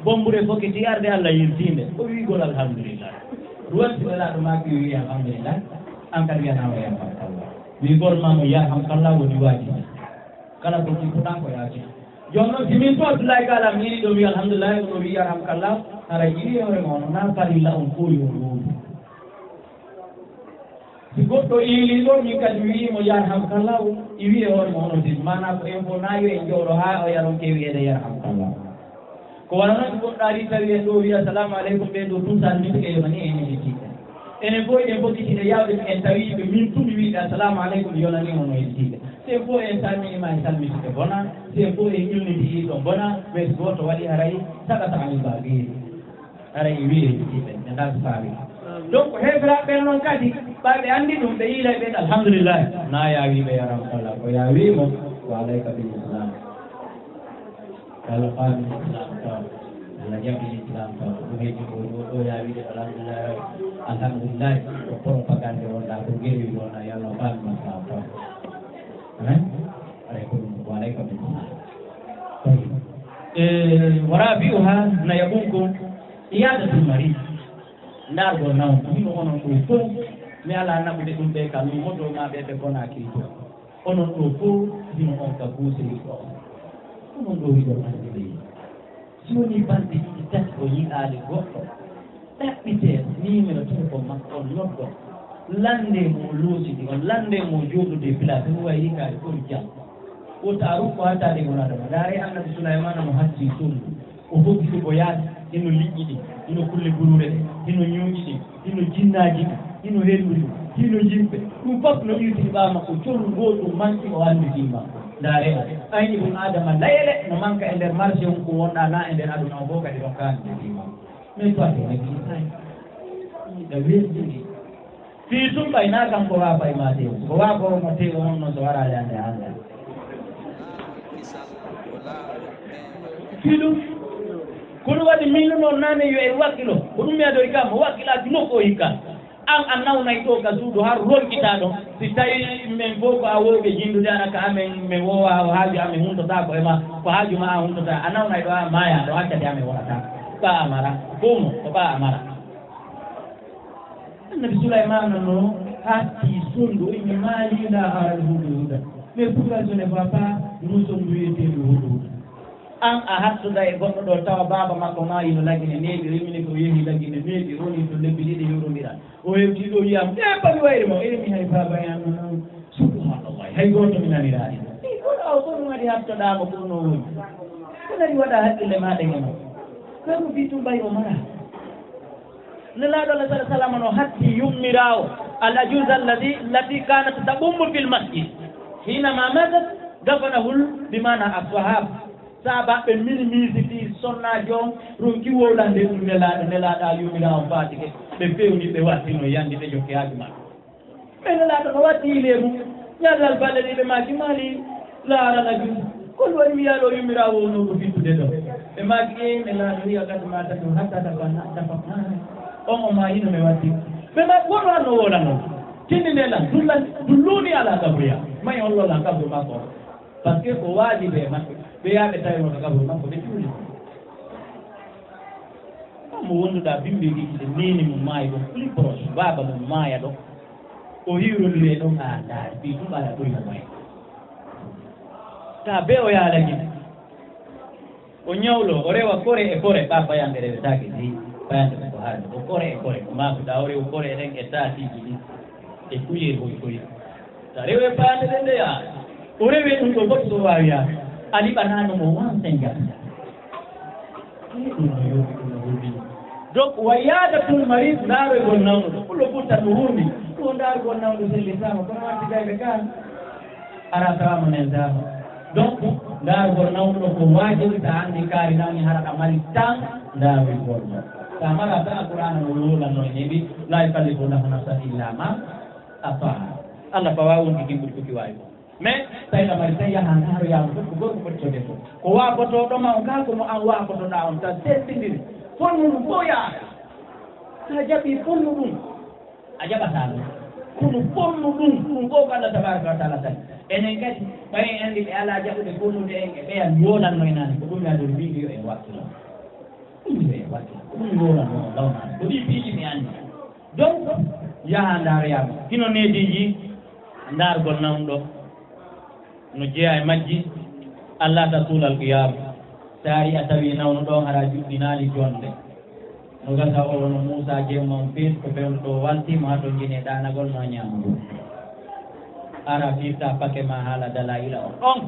Bombure fokkiti arde Allah yiltiinde, ko wi'gol alhamdulillah. Ruwan si welaaɗo maa ki wi'i alhamdulillah, an kadi wiyanaa o yarhamkallah. Wi'gol maa mo yarhamkallah woni waajibi. Kala ko jippuɗaa ko yaaki. Jooni noon si min to Abdullahi Ka Alaa mi yiɗi ɗo wi'i alhamdulillah, ɗo wi'i yarhamkallah, hara yiɗi hoore ma on, na farilla on fof yo on wowlu. Si goɗɗo iilii ɗo, min kadi wi'i mo yarhamkallah, i wi'i e hoore ma hono din. Maanaa ko en fof na yo en jooɗo haa o yaron ke wi'eede yarhamkallah. Ko wano noon si goɗɗo arii tawi en ɗo wi'i assalamu aleykum, ɓe ɗo tun salmitike yo mani en yejjitike. Enen fof eɗen fokkiti e yaawde en tawi ɓe min tun wi'de assalamu aleykum yonani on no yejjitike. Si en fof en salminiima en salmitike bona, si en fof en ilnidi ɗon bona, mais si gooto waɗi haray sakata anil baaqi. Haray e wi'e yejjitiiɓe, ɓe ngal faami. Donc, heeferaaɓe ɓen noon kadi, ɓay ɓe anndi ɗum, ɓe yiilay ɓen, alhamdulillah. Na yaawi ɓe yaram kala, ko yaawi mo, wa alayka bil islam. Kala faami islam taw, Allah jaɓi islam taw, ko ɗum heƴi ko ɗo, ɗo yaawi ɗe, alhamdulillah, alhamdulillah, ko propagande wonɗa, ko gewi wonɗa, yo Allah faami islam taw. Hein? Aray ko ɗum, wa alayka bil islam. Tayyib. E, wa rabi'uha, na yaɓun ko, Iyadatul marid, ndaargol nawɗo. Hino onon ɗo fof, mi alaa naɓude ɗum ɓe ka luumo to maa ɓe ɓe Konaakiri to. Onon ɗo fof, hino on ka Buusiri ɗo. Onon ɗo wiɗon anndi ɓe. Si woni balɗe ɗiɗi tati o yi'aali goɗɗo, ɗaɓɓitee numéro téléphone makko on, noddon. Lanndee mo o loosidi on, lanndee mo o jooɗodii place, ɗum wayi hitaade fof jam. Wota a rukko hattaade wonaa ɗum. Ndaaree Annabi Sulaymaana mo hacci suudu. O hokkiti ko yaasi, hino liƴƴi ɗin, hino kulle buruure ɗen, hino ñuuƴi ɗin, hino jinnaaji ɗin, hino henndu ndin, hino yimɓe. Ɗum fof no iwtiri ɓaawo makko, colu ngoo ɗum manki, o anndi fii makko. Ndaaree on, ayn Ibnu Aadama layele no manka e nder marché on ko wonɗaa, naa e nder aduna on fof kadi ronkaani nde fii makko. Mais toi, t'es négligent. Ɗa weltini. Fii tun ɓay naa kanko waafa e maa tew. Ko waafa o mo tew on non so waraali hannde hannde. Fii ɗum, ko ɗum waɗi min noon nane yo en wakkilo. Ko ɗum mi adori kam, mo wakkilaaki nokku o hikka. An a nawnay ɗo ka suudu har ronkitaa ɗon. Si tawi men fof ko awooɓe jinndude ara ka amen, men woowa o haaju amen huntotaako e ma, ko haaju ma a huntotaa. A nawnay ɗo a maayaa ɗo hakkadi amen wonata. Ɓaa a mara, fof mo ko ɓaa a mara. Annabi Sulaymaana no haatti sondu, o inni: "Maa lii laa aral hudhuda." Mais pourquoi je ne vois pas ndu sondu wiyeteeɗo hudhuda? An a hattuda e goɗɗo ɗo, tawa baaba makko maa ino Lagine neeɓi, remini ko yehi Lagine neeɓi, woni to lebbi ɗiɗi yurondira. O hewti ɗo, yiya mo, "E, paɗi wayri mo." E, mi hay baaba e an non. Subhanallah, hay gooto mi naniraani. E, kono aw, kono waɗi hattoɗaa mo, kono no woni? Kono waɗi waɗa hakkille maa ɗen e mo? Kono bi tum ɓay o mara. Nelaaɗo Allah sala salama no hatti yummiraawo, al ajuza allati, allati kanat tabummu fil masjid. Hinama matat, dafanahul, bi maana aswahab. Saabaaɓe minimiisi fii sonnaajo on, ronki wowlande ɗum Nelaaɗo, Nelaaɗo a yummiraawo faatike. Ɓe fewni, ɓe wattino yandi, ɓe jokki haaju maɓɓe. Ɓe Nelaaɗo no watti leemu, ñaadal balɗe ɗiɗi ɓe maaki, "Maa lii laa aral ajuza." Ko ɗum waɗi wiyaa ɗo yummiraawo o no ko fittude ɗo? Ɓe maaki, "E, Nelaaɗo wiya kad maata ɗum hatta tafanna, tafanna." On o maayino mi watti. Ɓe maaki, "Wono an no wowla non. Tinndinee lan, dullan, dulluuni alaa kabruya. May hollo lan kabru makko." Parce que ko waajibi e maɓɓe, ɓe yaha ɓe tawi mo ka kabru makko, ɓe juuli. Mo wonduɗaa bimbi gicci ɗe, neene mum maayi ɗon, plus proche, baaba mum maaya ɗon. O hiwrondiri e ɗon, a ndaari, fii ɗum ala ɓuri mo maayi. Taa bee o yaha Lagine. O ñawlo, o rewa kore e kore, ɓaa fayande rewetaake dey, fayande ko haare, ko kore e kore, ko maafuɗaa, o rewa kore e ɗen e taatiiji ɗin, e kuyee hoy hoy. Sa rewe fayande ɗen nde yaa, o rewe ɗum ɗo fof so waawi yaa, a liɓanaano mo wan sen jaka. Ɗum no yooɓi, ɗum no yooɓi. Donc, wa iyadatul marid, ndaarogol nawɗo, ɗum no ɓurta no wurdi, ɗum o ndaarugol nawɗo sellitaama, kono watti gayɓe kaan. Ara tawa mo neldaama. Donc, ndaarugol nawɗo ko waajibi, so a anndi kaari nawni, hara ɗa mari tan ndaarugol mo. So a mara tan, Alqur'aana no wowlanno e neeɓi, "Laa yukallifu Allahu nafsan illa ma ataaha." Allah fawaa wonki kin ɓuri ko ki waawi ko. Mais, tawi ɗa mari tan, yaha ndaaro yaago fof, ko gorko foti ko debbo. Ko waafotooɗo ma on kaa, ko mo an waafotoɗaa on tan, sendindiri. Fonnu ɗum fof yaha. So a jaɓii fonnu ɗum, a jaɓataa ɗum. Kono fonnu ɗum, ɗum fof ko Allah tabaraka wa taala tagi. Enen kadi, ɓay en anndi ɓe alaa jaɓude fonnude en, e ɓeya yoolanno en an, ko ɗum mi adori wiide yo en wakkilo. Ɗum yo en wakkilo. Ko ɗum yoolanno on lawnaade. Ko ɗii piiji mi anndi. Donc, yaha ndaaro yaago. Hino neediiji, ndaargol nawɗo. No jeyaa e majji, Allah ta suulal qiyaama. So ari a tawi nawno ɗon hara juɗɗinaali jonde. No gasa o wono Muusaa jemma on fees ko fewndo ɗo walti mo hato njine ɗaanagol ma ñaamagol. Ara firta pake ma haala dalaila on ɗon.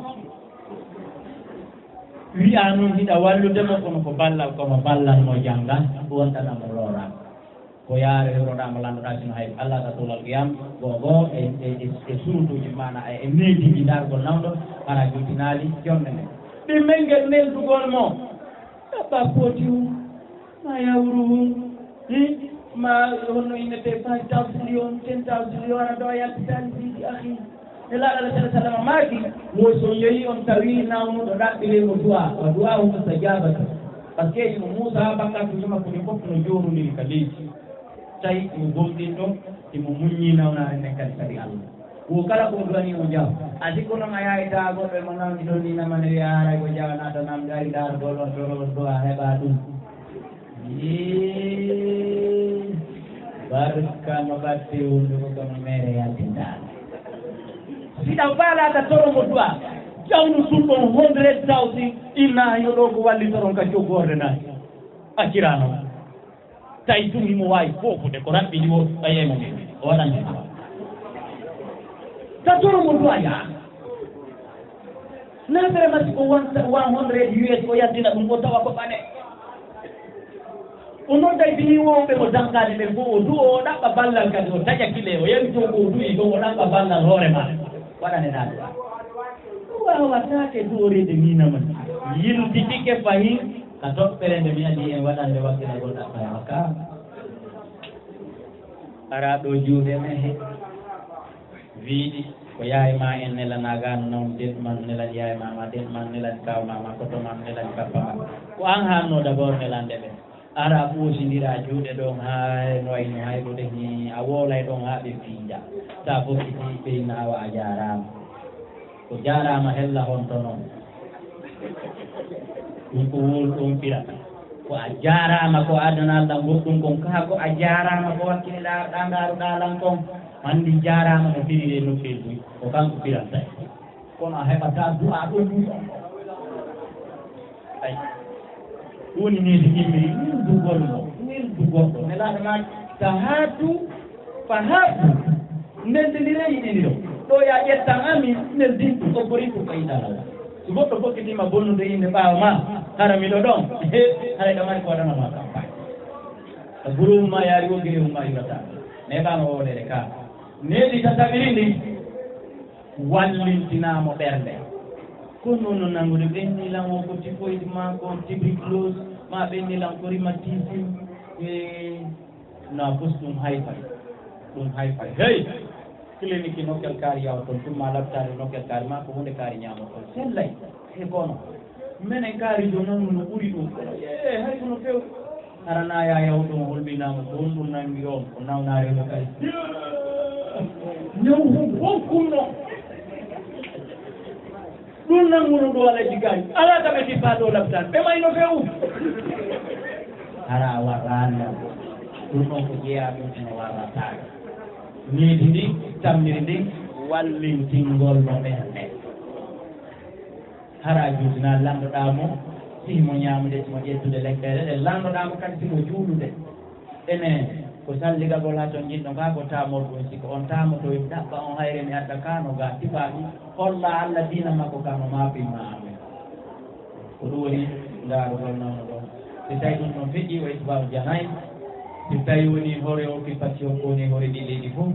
Wi'a nun hiɗa wallude mo kono ko ballal kono ballal mo jannga wontanamo looraama. Ko yaare hewroɗaama lannoɗaa sino hay Allah ka tuulal qiyam, goo goo e, e, e, e surutuuji maana e, e neediiji ndaargol nawɗo, hara juutinaali jonde nde. Ɗi men ngel neldugol mo, ɗaɓɓa pootiwu, ma yawruwu, hi, ma honno innete five thousand yon, ten thousand yon, aɗa ɗo yaltitaani fiiji akhi. Nelaaɗo Allah sallallahu alaihi wasallam maaki, wo so yehi on tawi nawnuɗo ɗaɓɓiree mo du'a, wa du'a mustajabatu. Parce que himo Muusaa bakkatuuji makko ɗin fof no joorondiri ka leydi. Tawi himo gomɗinɗo, himo muññi nawnaare nden kadi sabi Allah. Wo kala ko du'ani o jaw. A sikku noon a yahay tawa goɗɗo e mo nawni ɗon ni namane wi'a haray ko jaw naata namde ari ndaara ɗo ɗo ɗo ɗo a heɓa ɗum. Ii, barka no ɓatte wondugo kono mere yaltintaano. Siɗa faalaaka toro mo du'a, jawnu sun ɗon hundred thousand, inna yo ɗo ko wallitoron ka joggorde nayi. Acciraano. Tawi tun himo waawi foofude ko raɓɓiɗi o, a yeey mo min. O waɗante du'a. Ka toro mo du'a yaa. Nafere masi ko wanta wan honreede U S o yaltina ɗum o tawa ko ɓane. O nodday bini wowɓe mo dankaade ɓen fof o du'o o ɗaɓɓa ballal kadi o taƴa kile o yalto ko o du'i ɗo o ɗaɓɓa ballal hoore ma waɗane ɗa du'a. Wawataake du'oreede ni nama yiltitike fahin ka toɓɓere nde mi adii en waɗande wakkilagol ɗaɓɓa e makka. Ara ɗo juuɗe men he. Wiiɗi ko yaay ma en nelanaaga no nawni deɗ man nelan yaay ma ma deɗ man nelan kaw ma ma koto ma nelan kappa ma ko an hanno d'abord nelande ɓe ara ɓoosindira juuɗe ɗon haa no wayno hay ko de hi a woolay ɗon haa ɓe piija ta fokkiti ɓeyna awa a jaaraama ko jaaraama hella honto noon ɗum ko wol ɗon pirata ko a jaaraama ko adanal ɗan goɗɗum kon kaa ko a jaaraama ko wakkili ɗa ɗa ndaaruɗa lan kon Anndi jaaraama no firiri e nokkeeli buy ko kanko firanta e kono a heɓataa du'a ɗon ɗum ɗon ay ɗum woni needi immiri min dugol mo min dugorɗo nelaaɗo maaki ta haatu fa haatu ndenndindire yiɗindiro ɗo ya ƴettan ami nden dintu oggoritu ko yiɗalala si goɗɗo fokkitiima bonnude innde ɓaawo ma hara miɗo ɗon he haray ɗo mari ko waɗanama campagne Guruumu ma yaari wo gireewu ma yurata neɓaama woodere ka neɗi tataɓiri ndi wallintinaamo ɓernde kono noon no nanngude ɓenni lan o ko tifoyde ma ko tuberculose ma ɓenni lan ko rhumatisme e na fos ɗum hay fay ɗum hay fay hey clinique nokkel kaari yawa toon ɗum ma labtaade nokkel kaari ma ko hunde kaari ñaamo toon sellay e kono menen kaari jo nanu no ɓuri ɗum kono e hay kono few Hara na ya yaw ɗum holɓinaama ko honɗum nanngi on ko nawnaare no kay ñaw hon fof kunno ɗum nannguno ɗo alaji gaañ alaa ka ɓe tippa ɗo labtan ɓe mayno few hara a warraani ɗum ɗon ko jeyaa ɗum ene warrataake needi ndi tammiri ndi wallintingol no ɓernde Hara a juutinaa lanndo-ɗaa mo, fii mo ñaamude, mo ƴettude lekkeele ɗe lanndo-ɗaa mo kadi si ko juulude. Ene ko salligagol haa ton njiɗɗon kaa ko taamorɗum, si ko on taamotoy ɗaɓɓa on hayre mi adda kaa no gaa tifa ɗum, holla Alla diina makko kaa mo maapi ma amen. Ko ɗum woni ndaarugol nawno ɗon. Si tawi ɗum ɗon feƴƴii o isbaahu janay, si tawi woni hore o kippatti o ko woni hore ɗi leydi fof.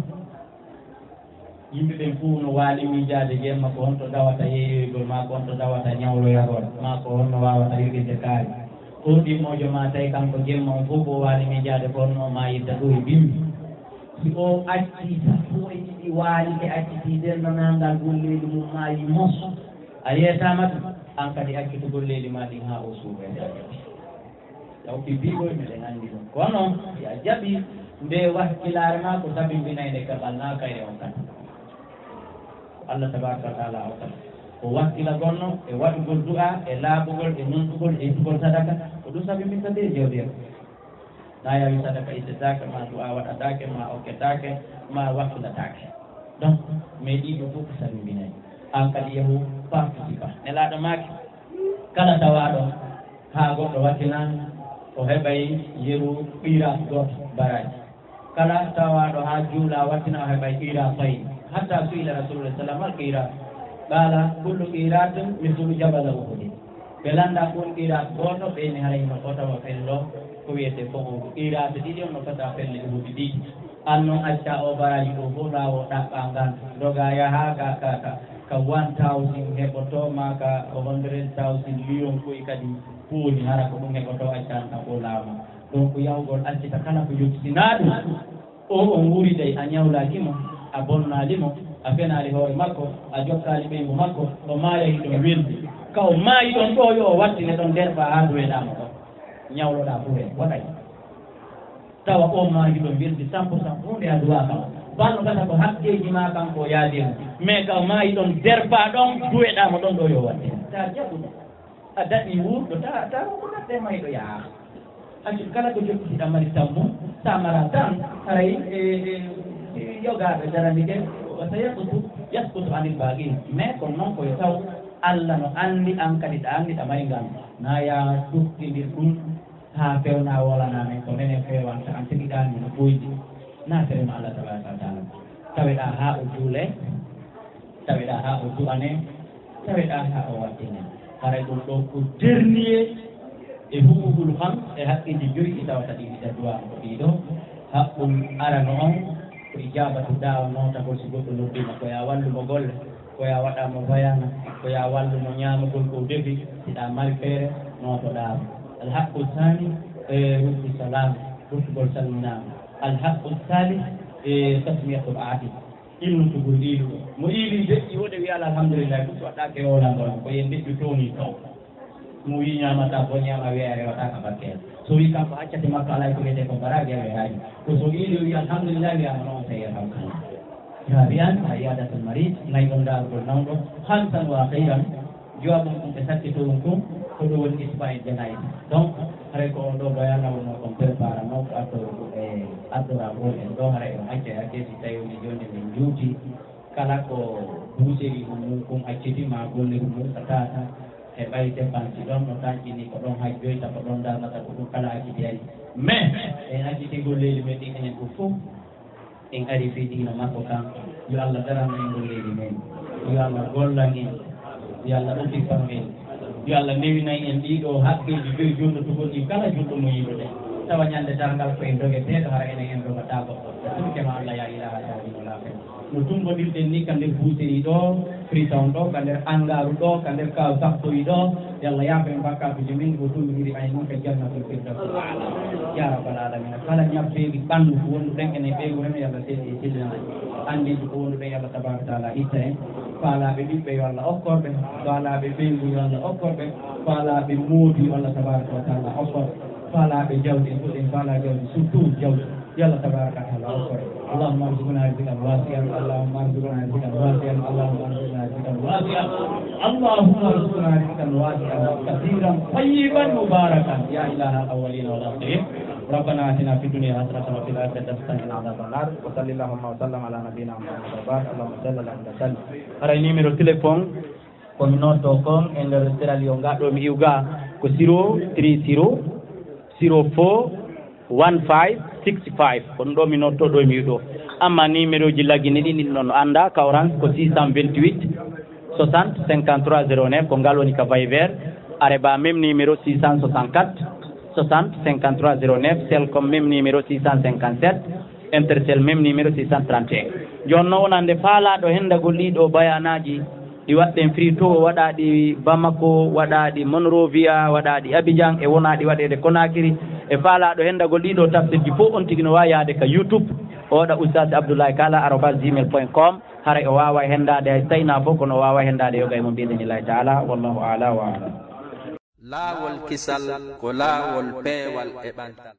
Yimɓe ɓen fuu no waali miijaade jemma ko honto dawata yeeyoygol maa ko honto dawata ñawloyagol maa ko honno waawata yoɓirde kaari. Oon ɗimmoojo maa tawi kanko jemma on fof ko o waali miijaade ko honno o maayirta ɗo e bimbi. Si o accii sappo e ɗiɗi waali ɓe accitii denno naangal golleeli mum maayi mos, a yeetaama ɗum, aan kadi accutu golleeli maa ɗin haa o suuɓa e nder jawdi. Yawti biigoy miɗen anndi ɗum. Kono si a jaɓi nde wakkilaare maa ko sabimbinay nde kaɓal naa kayre on kadi. Ko Allah tabaraka wa taala okkata. Ko wakkila gonno e waɗugol du'a e laaɓugol e nunɗugol e ittugol sadaka ko ɗum sabimbinta nde jawdi en. Na yawi sadaka ittetaake ma du'a waɗataake ma okketaake ma wakkilataake. Donc mais ɗiɗo fof ko sabimbinay. Aan kadi yahu participa. Nelaaɗo maaki kala tawaaɗo Haa goɗɗo wattinaani, o heɓay yeru qiiraat gooto baraaji. Kala tawaaɗo haa juula wattina, o heɓay qiiraatayni. Hatta su'ila Rasuulullaahi sallallaahu alayhi wa sallam al qiiraat. Qaala kullu qiiraatin mislu jabala Uhudin. Ɓe lannda kun qiiraat gooto, ɓe inni haray hino fota wa fello ko wiyetee fof Uhud. Qiiraat ɗiɗi on no fota felle Uhud ɗiɗi. Aan non accaa oo baraaji ɗoo fof laawol ɗaɓɓaa ngal. Dogaa yahaa ka ka ka ka one thousand heɓotoo maa ka hundred thousand liyon koy kadi. Ko woni hara ko ɗum heɓotoo accanta o laama. Donc yahugol accita kala ko yottitinaa ɗum. O on wuuriday a ñawlaaki mo, a bonnaali mo, a fenaali hoore makko, a jokkaali ɓeyngu makko, o maaya hiɗon weldi. Ka o maayi ɗon ɗo yo o wattine ɗon derba haa duweɗaa mo ɗon. Ñawloɗaa fuu heen, waɗay. Tawa on maayi ɗon weldi cent pour cent huunde a duwaaka mo. Ballo kata ko hakkeeji maa kanko o yaadi mo. Mais ka o maayi ɗon derba ɗon duweɗaa mo ɗon ɗo yo wattine. Ta jaɓu ɗum. A daɗii wuurɗo ta ta ko natte mayɗo yaha. Accu kala ko jokkitiɗa mari tammu sa mara tan haray e e yogaaɓe darani ke o sa yaskutu yaskutu anil baaqi mais kono noon koye taw Allah no anndi an kadi ɗa anndi ɗa mari ngal na ya duttindir ɗum haa feewna wolana men ko menen feewanta an tigi ɗa anndi no ɓoydi na terema Allah tabaraka wa taala taweɗa haa o juule taweɗa haa o du'ane Taweɗaa haa o wattine. Haray ɗum ɗoo ko dernier e huɓugol kam e haqqeeji joyi ɗi tawata ɗi hita duwaa ko ɗii ɗoo. Haqqul arano on ko ijaabatu da'wa, nootagol si goɗɗo noddiima, ko yo a wallu mo golle, ko yo a waɗa mo bayana, ko yo a wallu mo ñaamagol ko o defi, si ɗa mari feere, nootoɗaa mo. Al haqqu saani, e ruddu salaam, ruttugol salminaama. Al haqqu saalis, e tasmiyatul aati. Ilnutugol iiluɗo. Mo iilii deƴƴi, woni wiya alhamdulillahi, ɗum so waɗɗaake e oolangol, ko yen deƴƴu tooni toon. Mo wii ñaamataa, ko ñaama wiya a rewataa ka bakkeel. So wii kanko accate makko alaa ko wiyetee ko baraaji, a weeraani. Ko so iilii o wii alhamdulillahi, wiyaama noon, sey alhamdulillahi. Rabi'an, a iyadatul marid, nayi ɗon daarugol nawɗo, hamsan wa akhiran, Jowaabu mum ɓe sakkitoo ɗum ɗum, ko ɗum woni ittibaa'il janaa'iz. Donc, haray ko on ɗoo bayaana wonnoo kon préparanoo ko addo-, e addoraagol en ɗoo, haray on accay hakke si tawii woni jooni min njuuti kala ko buusiri ɗum mum kun acciti maa golle ɗum mum ka taata e ɓay dépense ɗon no tanƴini ko ɗon hajjoyta, ko ɗon darnata, ko ɗum kala acciti ari. Mais, en acciti golleeli men ɗin enen ɗum fof. En ari fii diina makko kan. Yo Allah daran en golleeli men. Yo Allah gollan en. Yo Allah okkitan en. Yo Allah newinay en ɗii ɗoo haqqeeji joyi jonnotugol ɗin kala julɗo mo yiɗude. Tawa ñande darngal ko en dogeteeɗo, hara enen en dogataako. Ɗum kema Allah ya ilaha ta'ala wala kema. No tumbondirɗen ni ka nder buusiri ɗoo, Freetown ɗoo, ka nder Angaaru ɗoo, ka nder Kaaw Sappoy ɗoo, Yalla yaafo en bakkatuuji men, o tummbindiri ay mon ka Jannatul Firdawsil Aala. Ya Rabbal Aalamiina, kala ñabbeeli ɓanndu ko wonduɗen enen ɓeyngu men, Yalla seedi e sellinaade. Anndeeji ko wonduɗen, Yalla tabaaraka wa taala itta en. Faalaaɓe ɓiɓɓe, yo Allah okkor ɓe. Faalaaɓe ɓeyngu, yo Allah okkor ɓe. Faalaaɓe moodi, yo Allah tabaaraka wa taala okkor ɓe. Faalaaɓe jawdi, en foti en faalaa jawdi, surtout jawdi. Yo Allah tabaaraka wa taala okkor en. اللهم ارزقنا رزقا واسعا، اللهم ارزقنا رزقا واسعا، اللهم ارزقنا رزقا واسعا. اللهم ارزقنا رزقا واسعا كثيرا طيبا مباركا يا إله الأولين والآخرين. ربنا آتنا في الدنيا حسنة وفي الآخرة حسنة وقنا عذاب النار. وصل اللهم وسلم على نبينا محمد وبارك. اللهم صل على محمد وسلم. Haray numéro téléphone ko mi nootoo kon e nder Sierra Leone, nga ɗo mi iwga ko zero three zero zero four one five six five. Ko ɗum ɗo mi nootoo ɗo mi iwɗo. Amma numéro ji Lagine ɗin, ɗin ɗon no annda, ka Orange ko six cent vingt-huit soixante cinquante-trois zéro neuf, ko ngal woni ka Viber. Areba même numéro six cent soixante-quatre soixante cinquante-trois zéro neuf, Celcom même numéro six cent cinquante-sept, Intercel même numéro six cent trente et un. Jooni noon wonande faalaaɗo hendagol ɗii ɗoo bayaanaaji, ɗi waɗɗen Freetown, waɗa ɗi Bamako, waɗa ɗi Monrovia, waɗa ɗi Abidjan, e wona ɗi waɗeede Conakry. E faalaaɗo hendagol ɗii ɗoo tafsirji fof, on tigi no waawi yaade ka YouTube, o waɗa Oustaz Abdoulaye Kala arobase gmail point com. Haray o waawa hendaade hay so tawii na fof, kono o waawa hendaade yoga e mum bi idnillahi taala. Wallahu aala wa alam. Laawol kisal ko laawol peewal e ɓantal.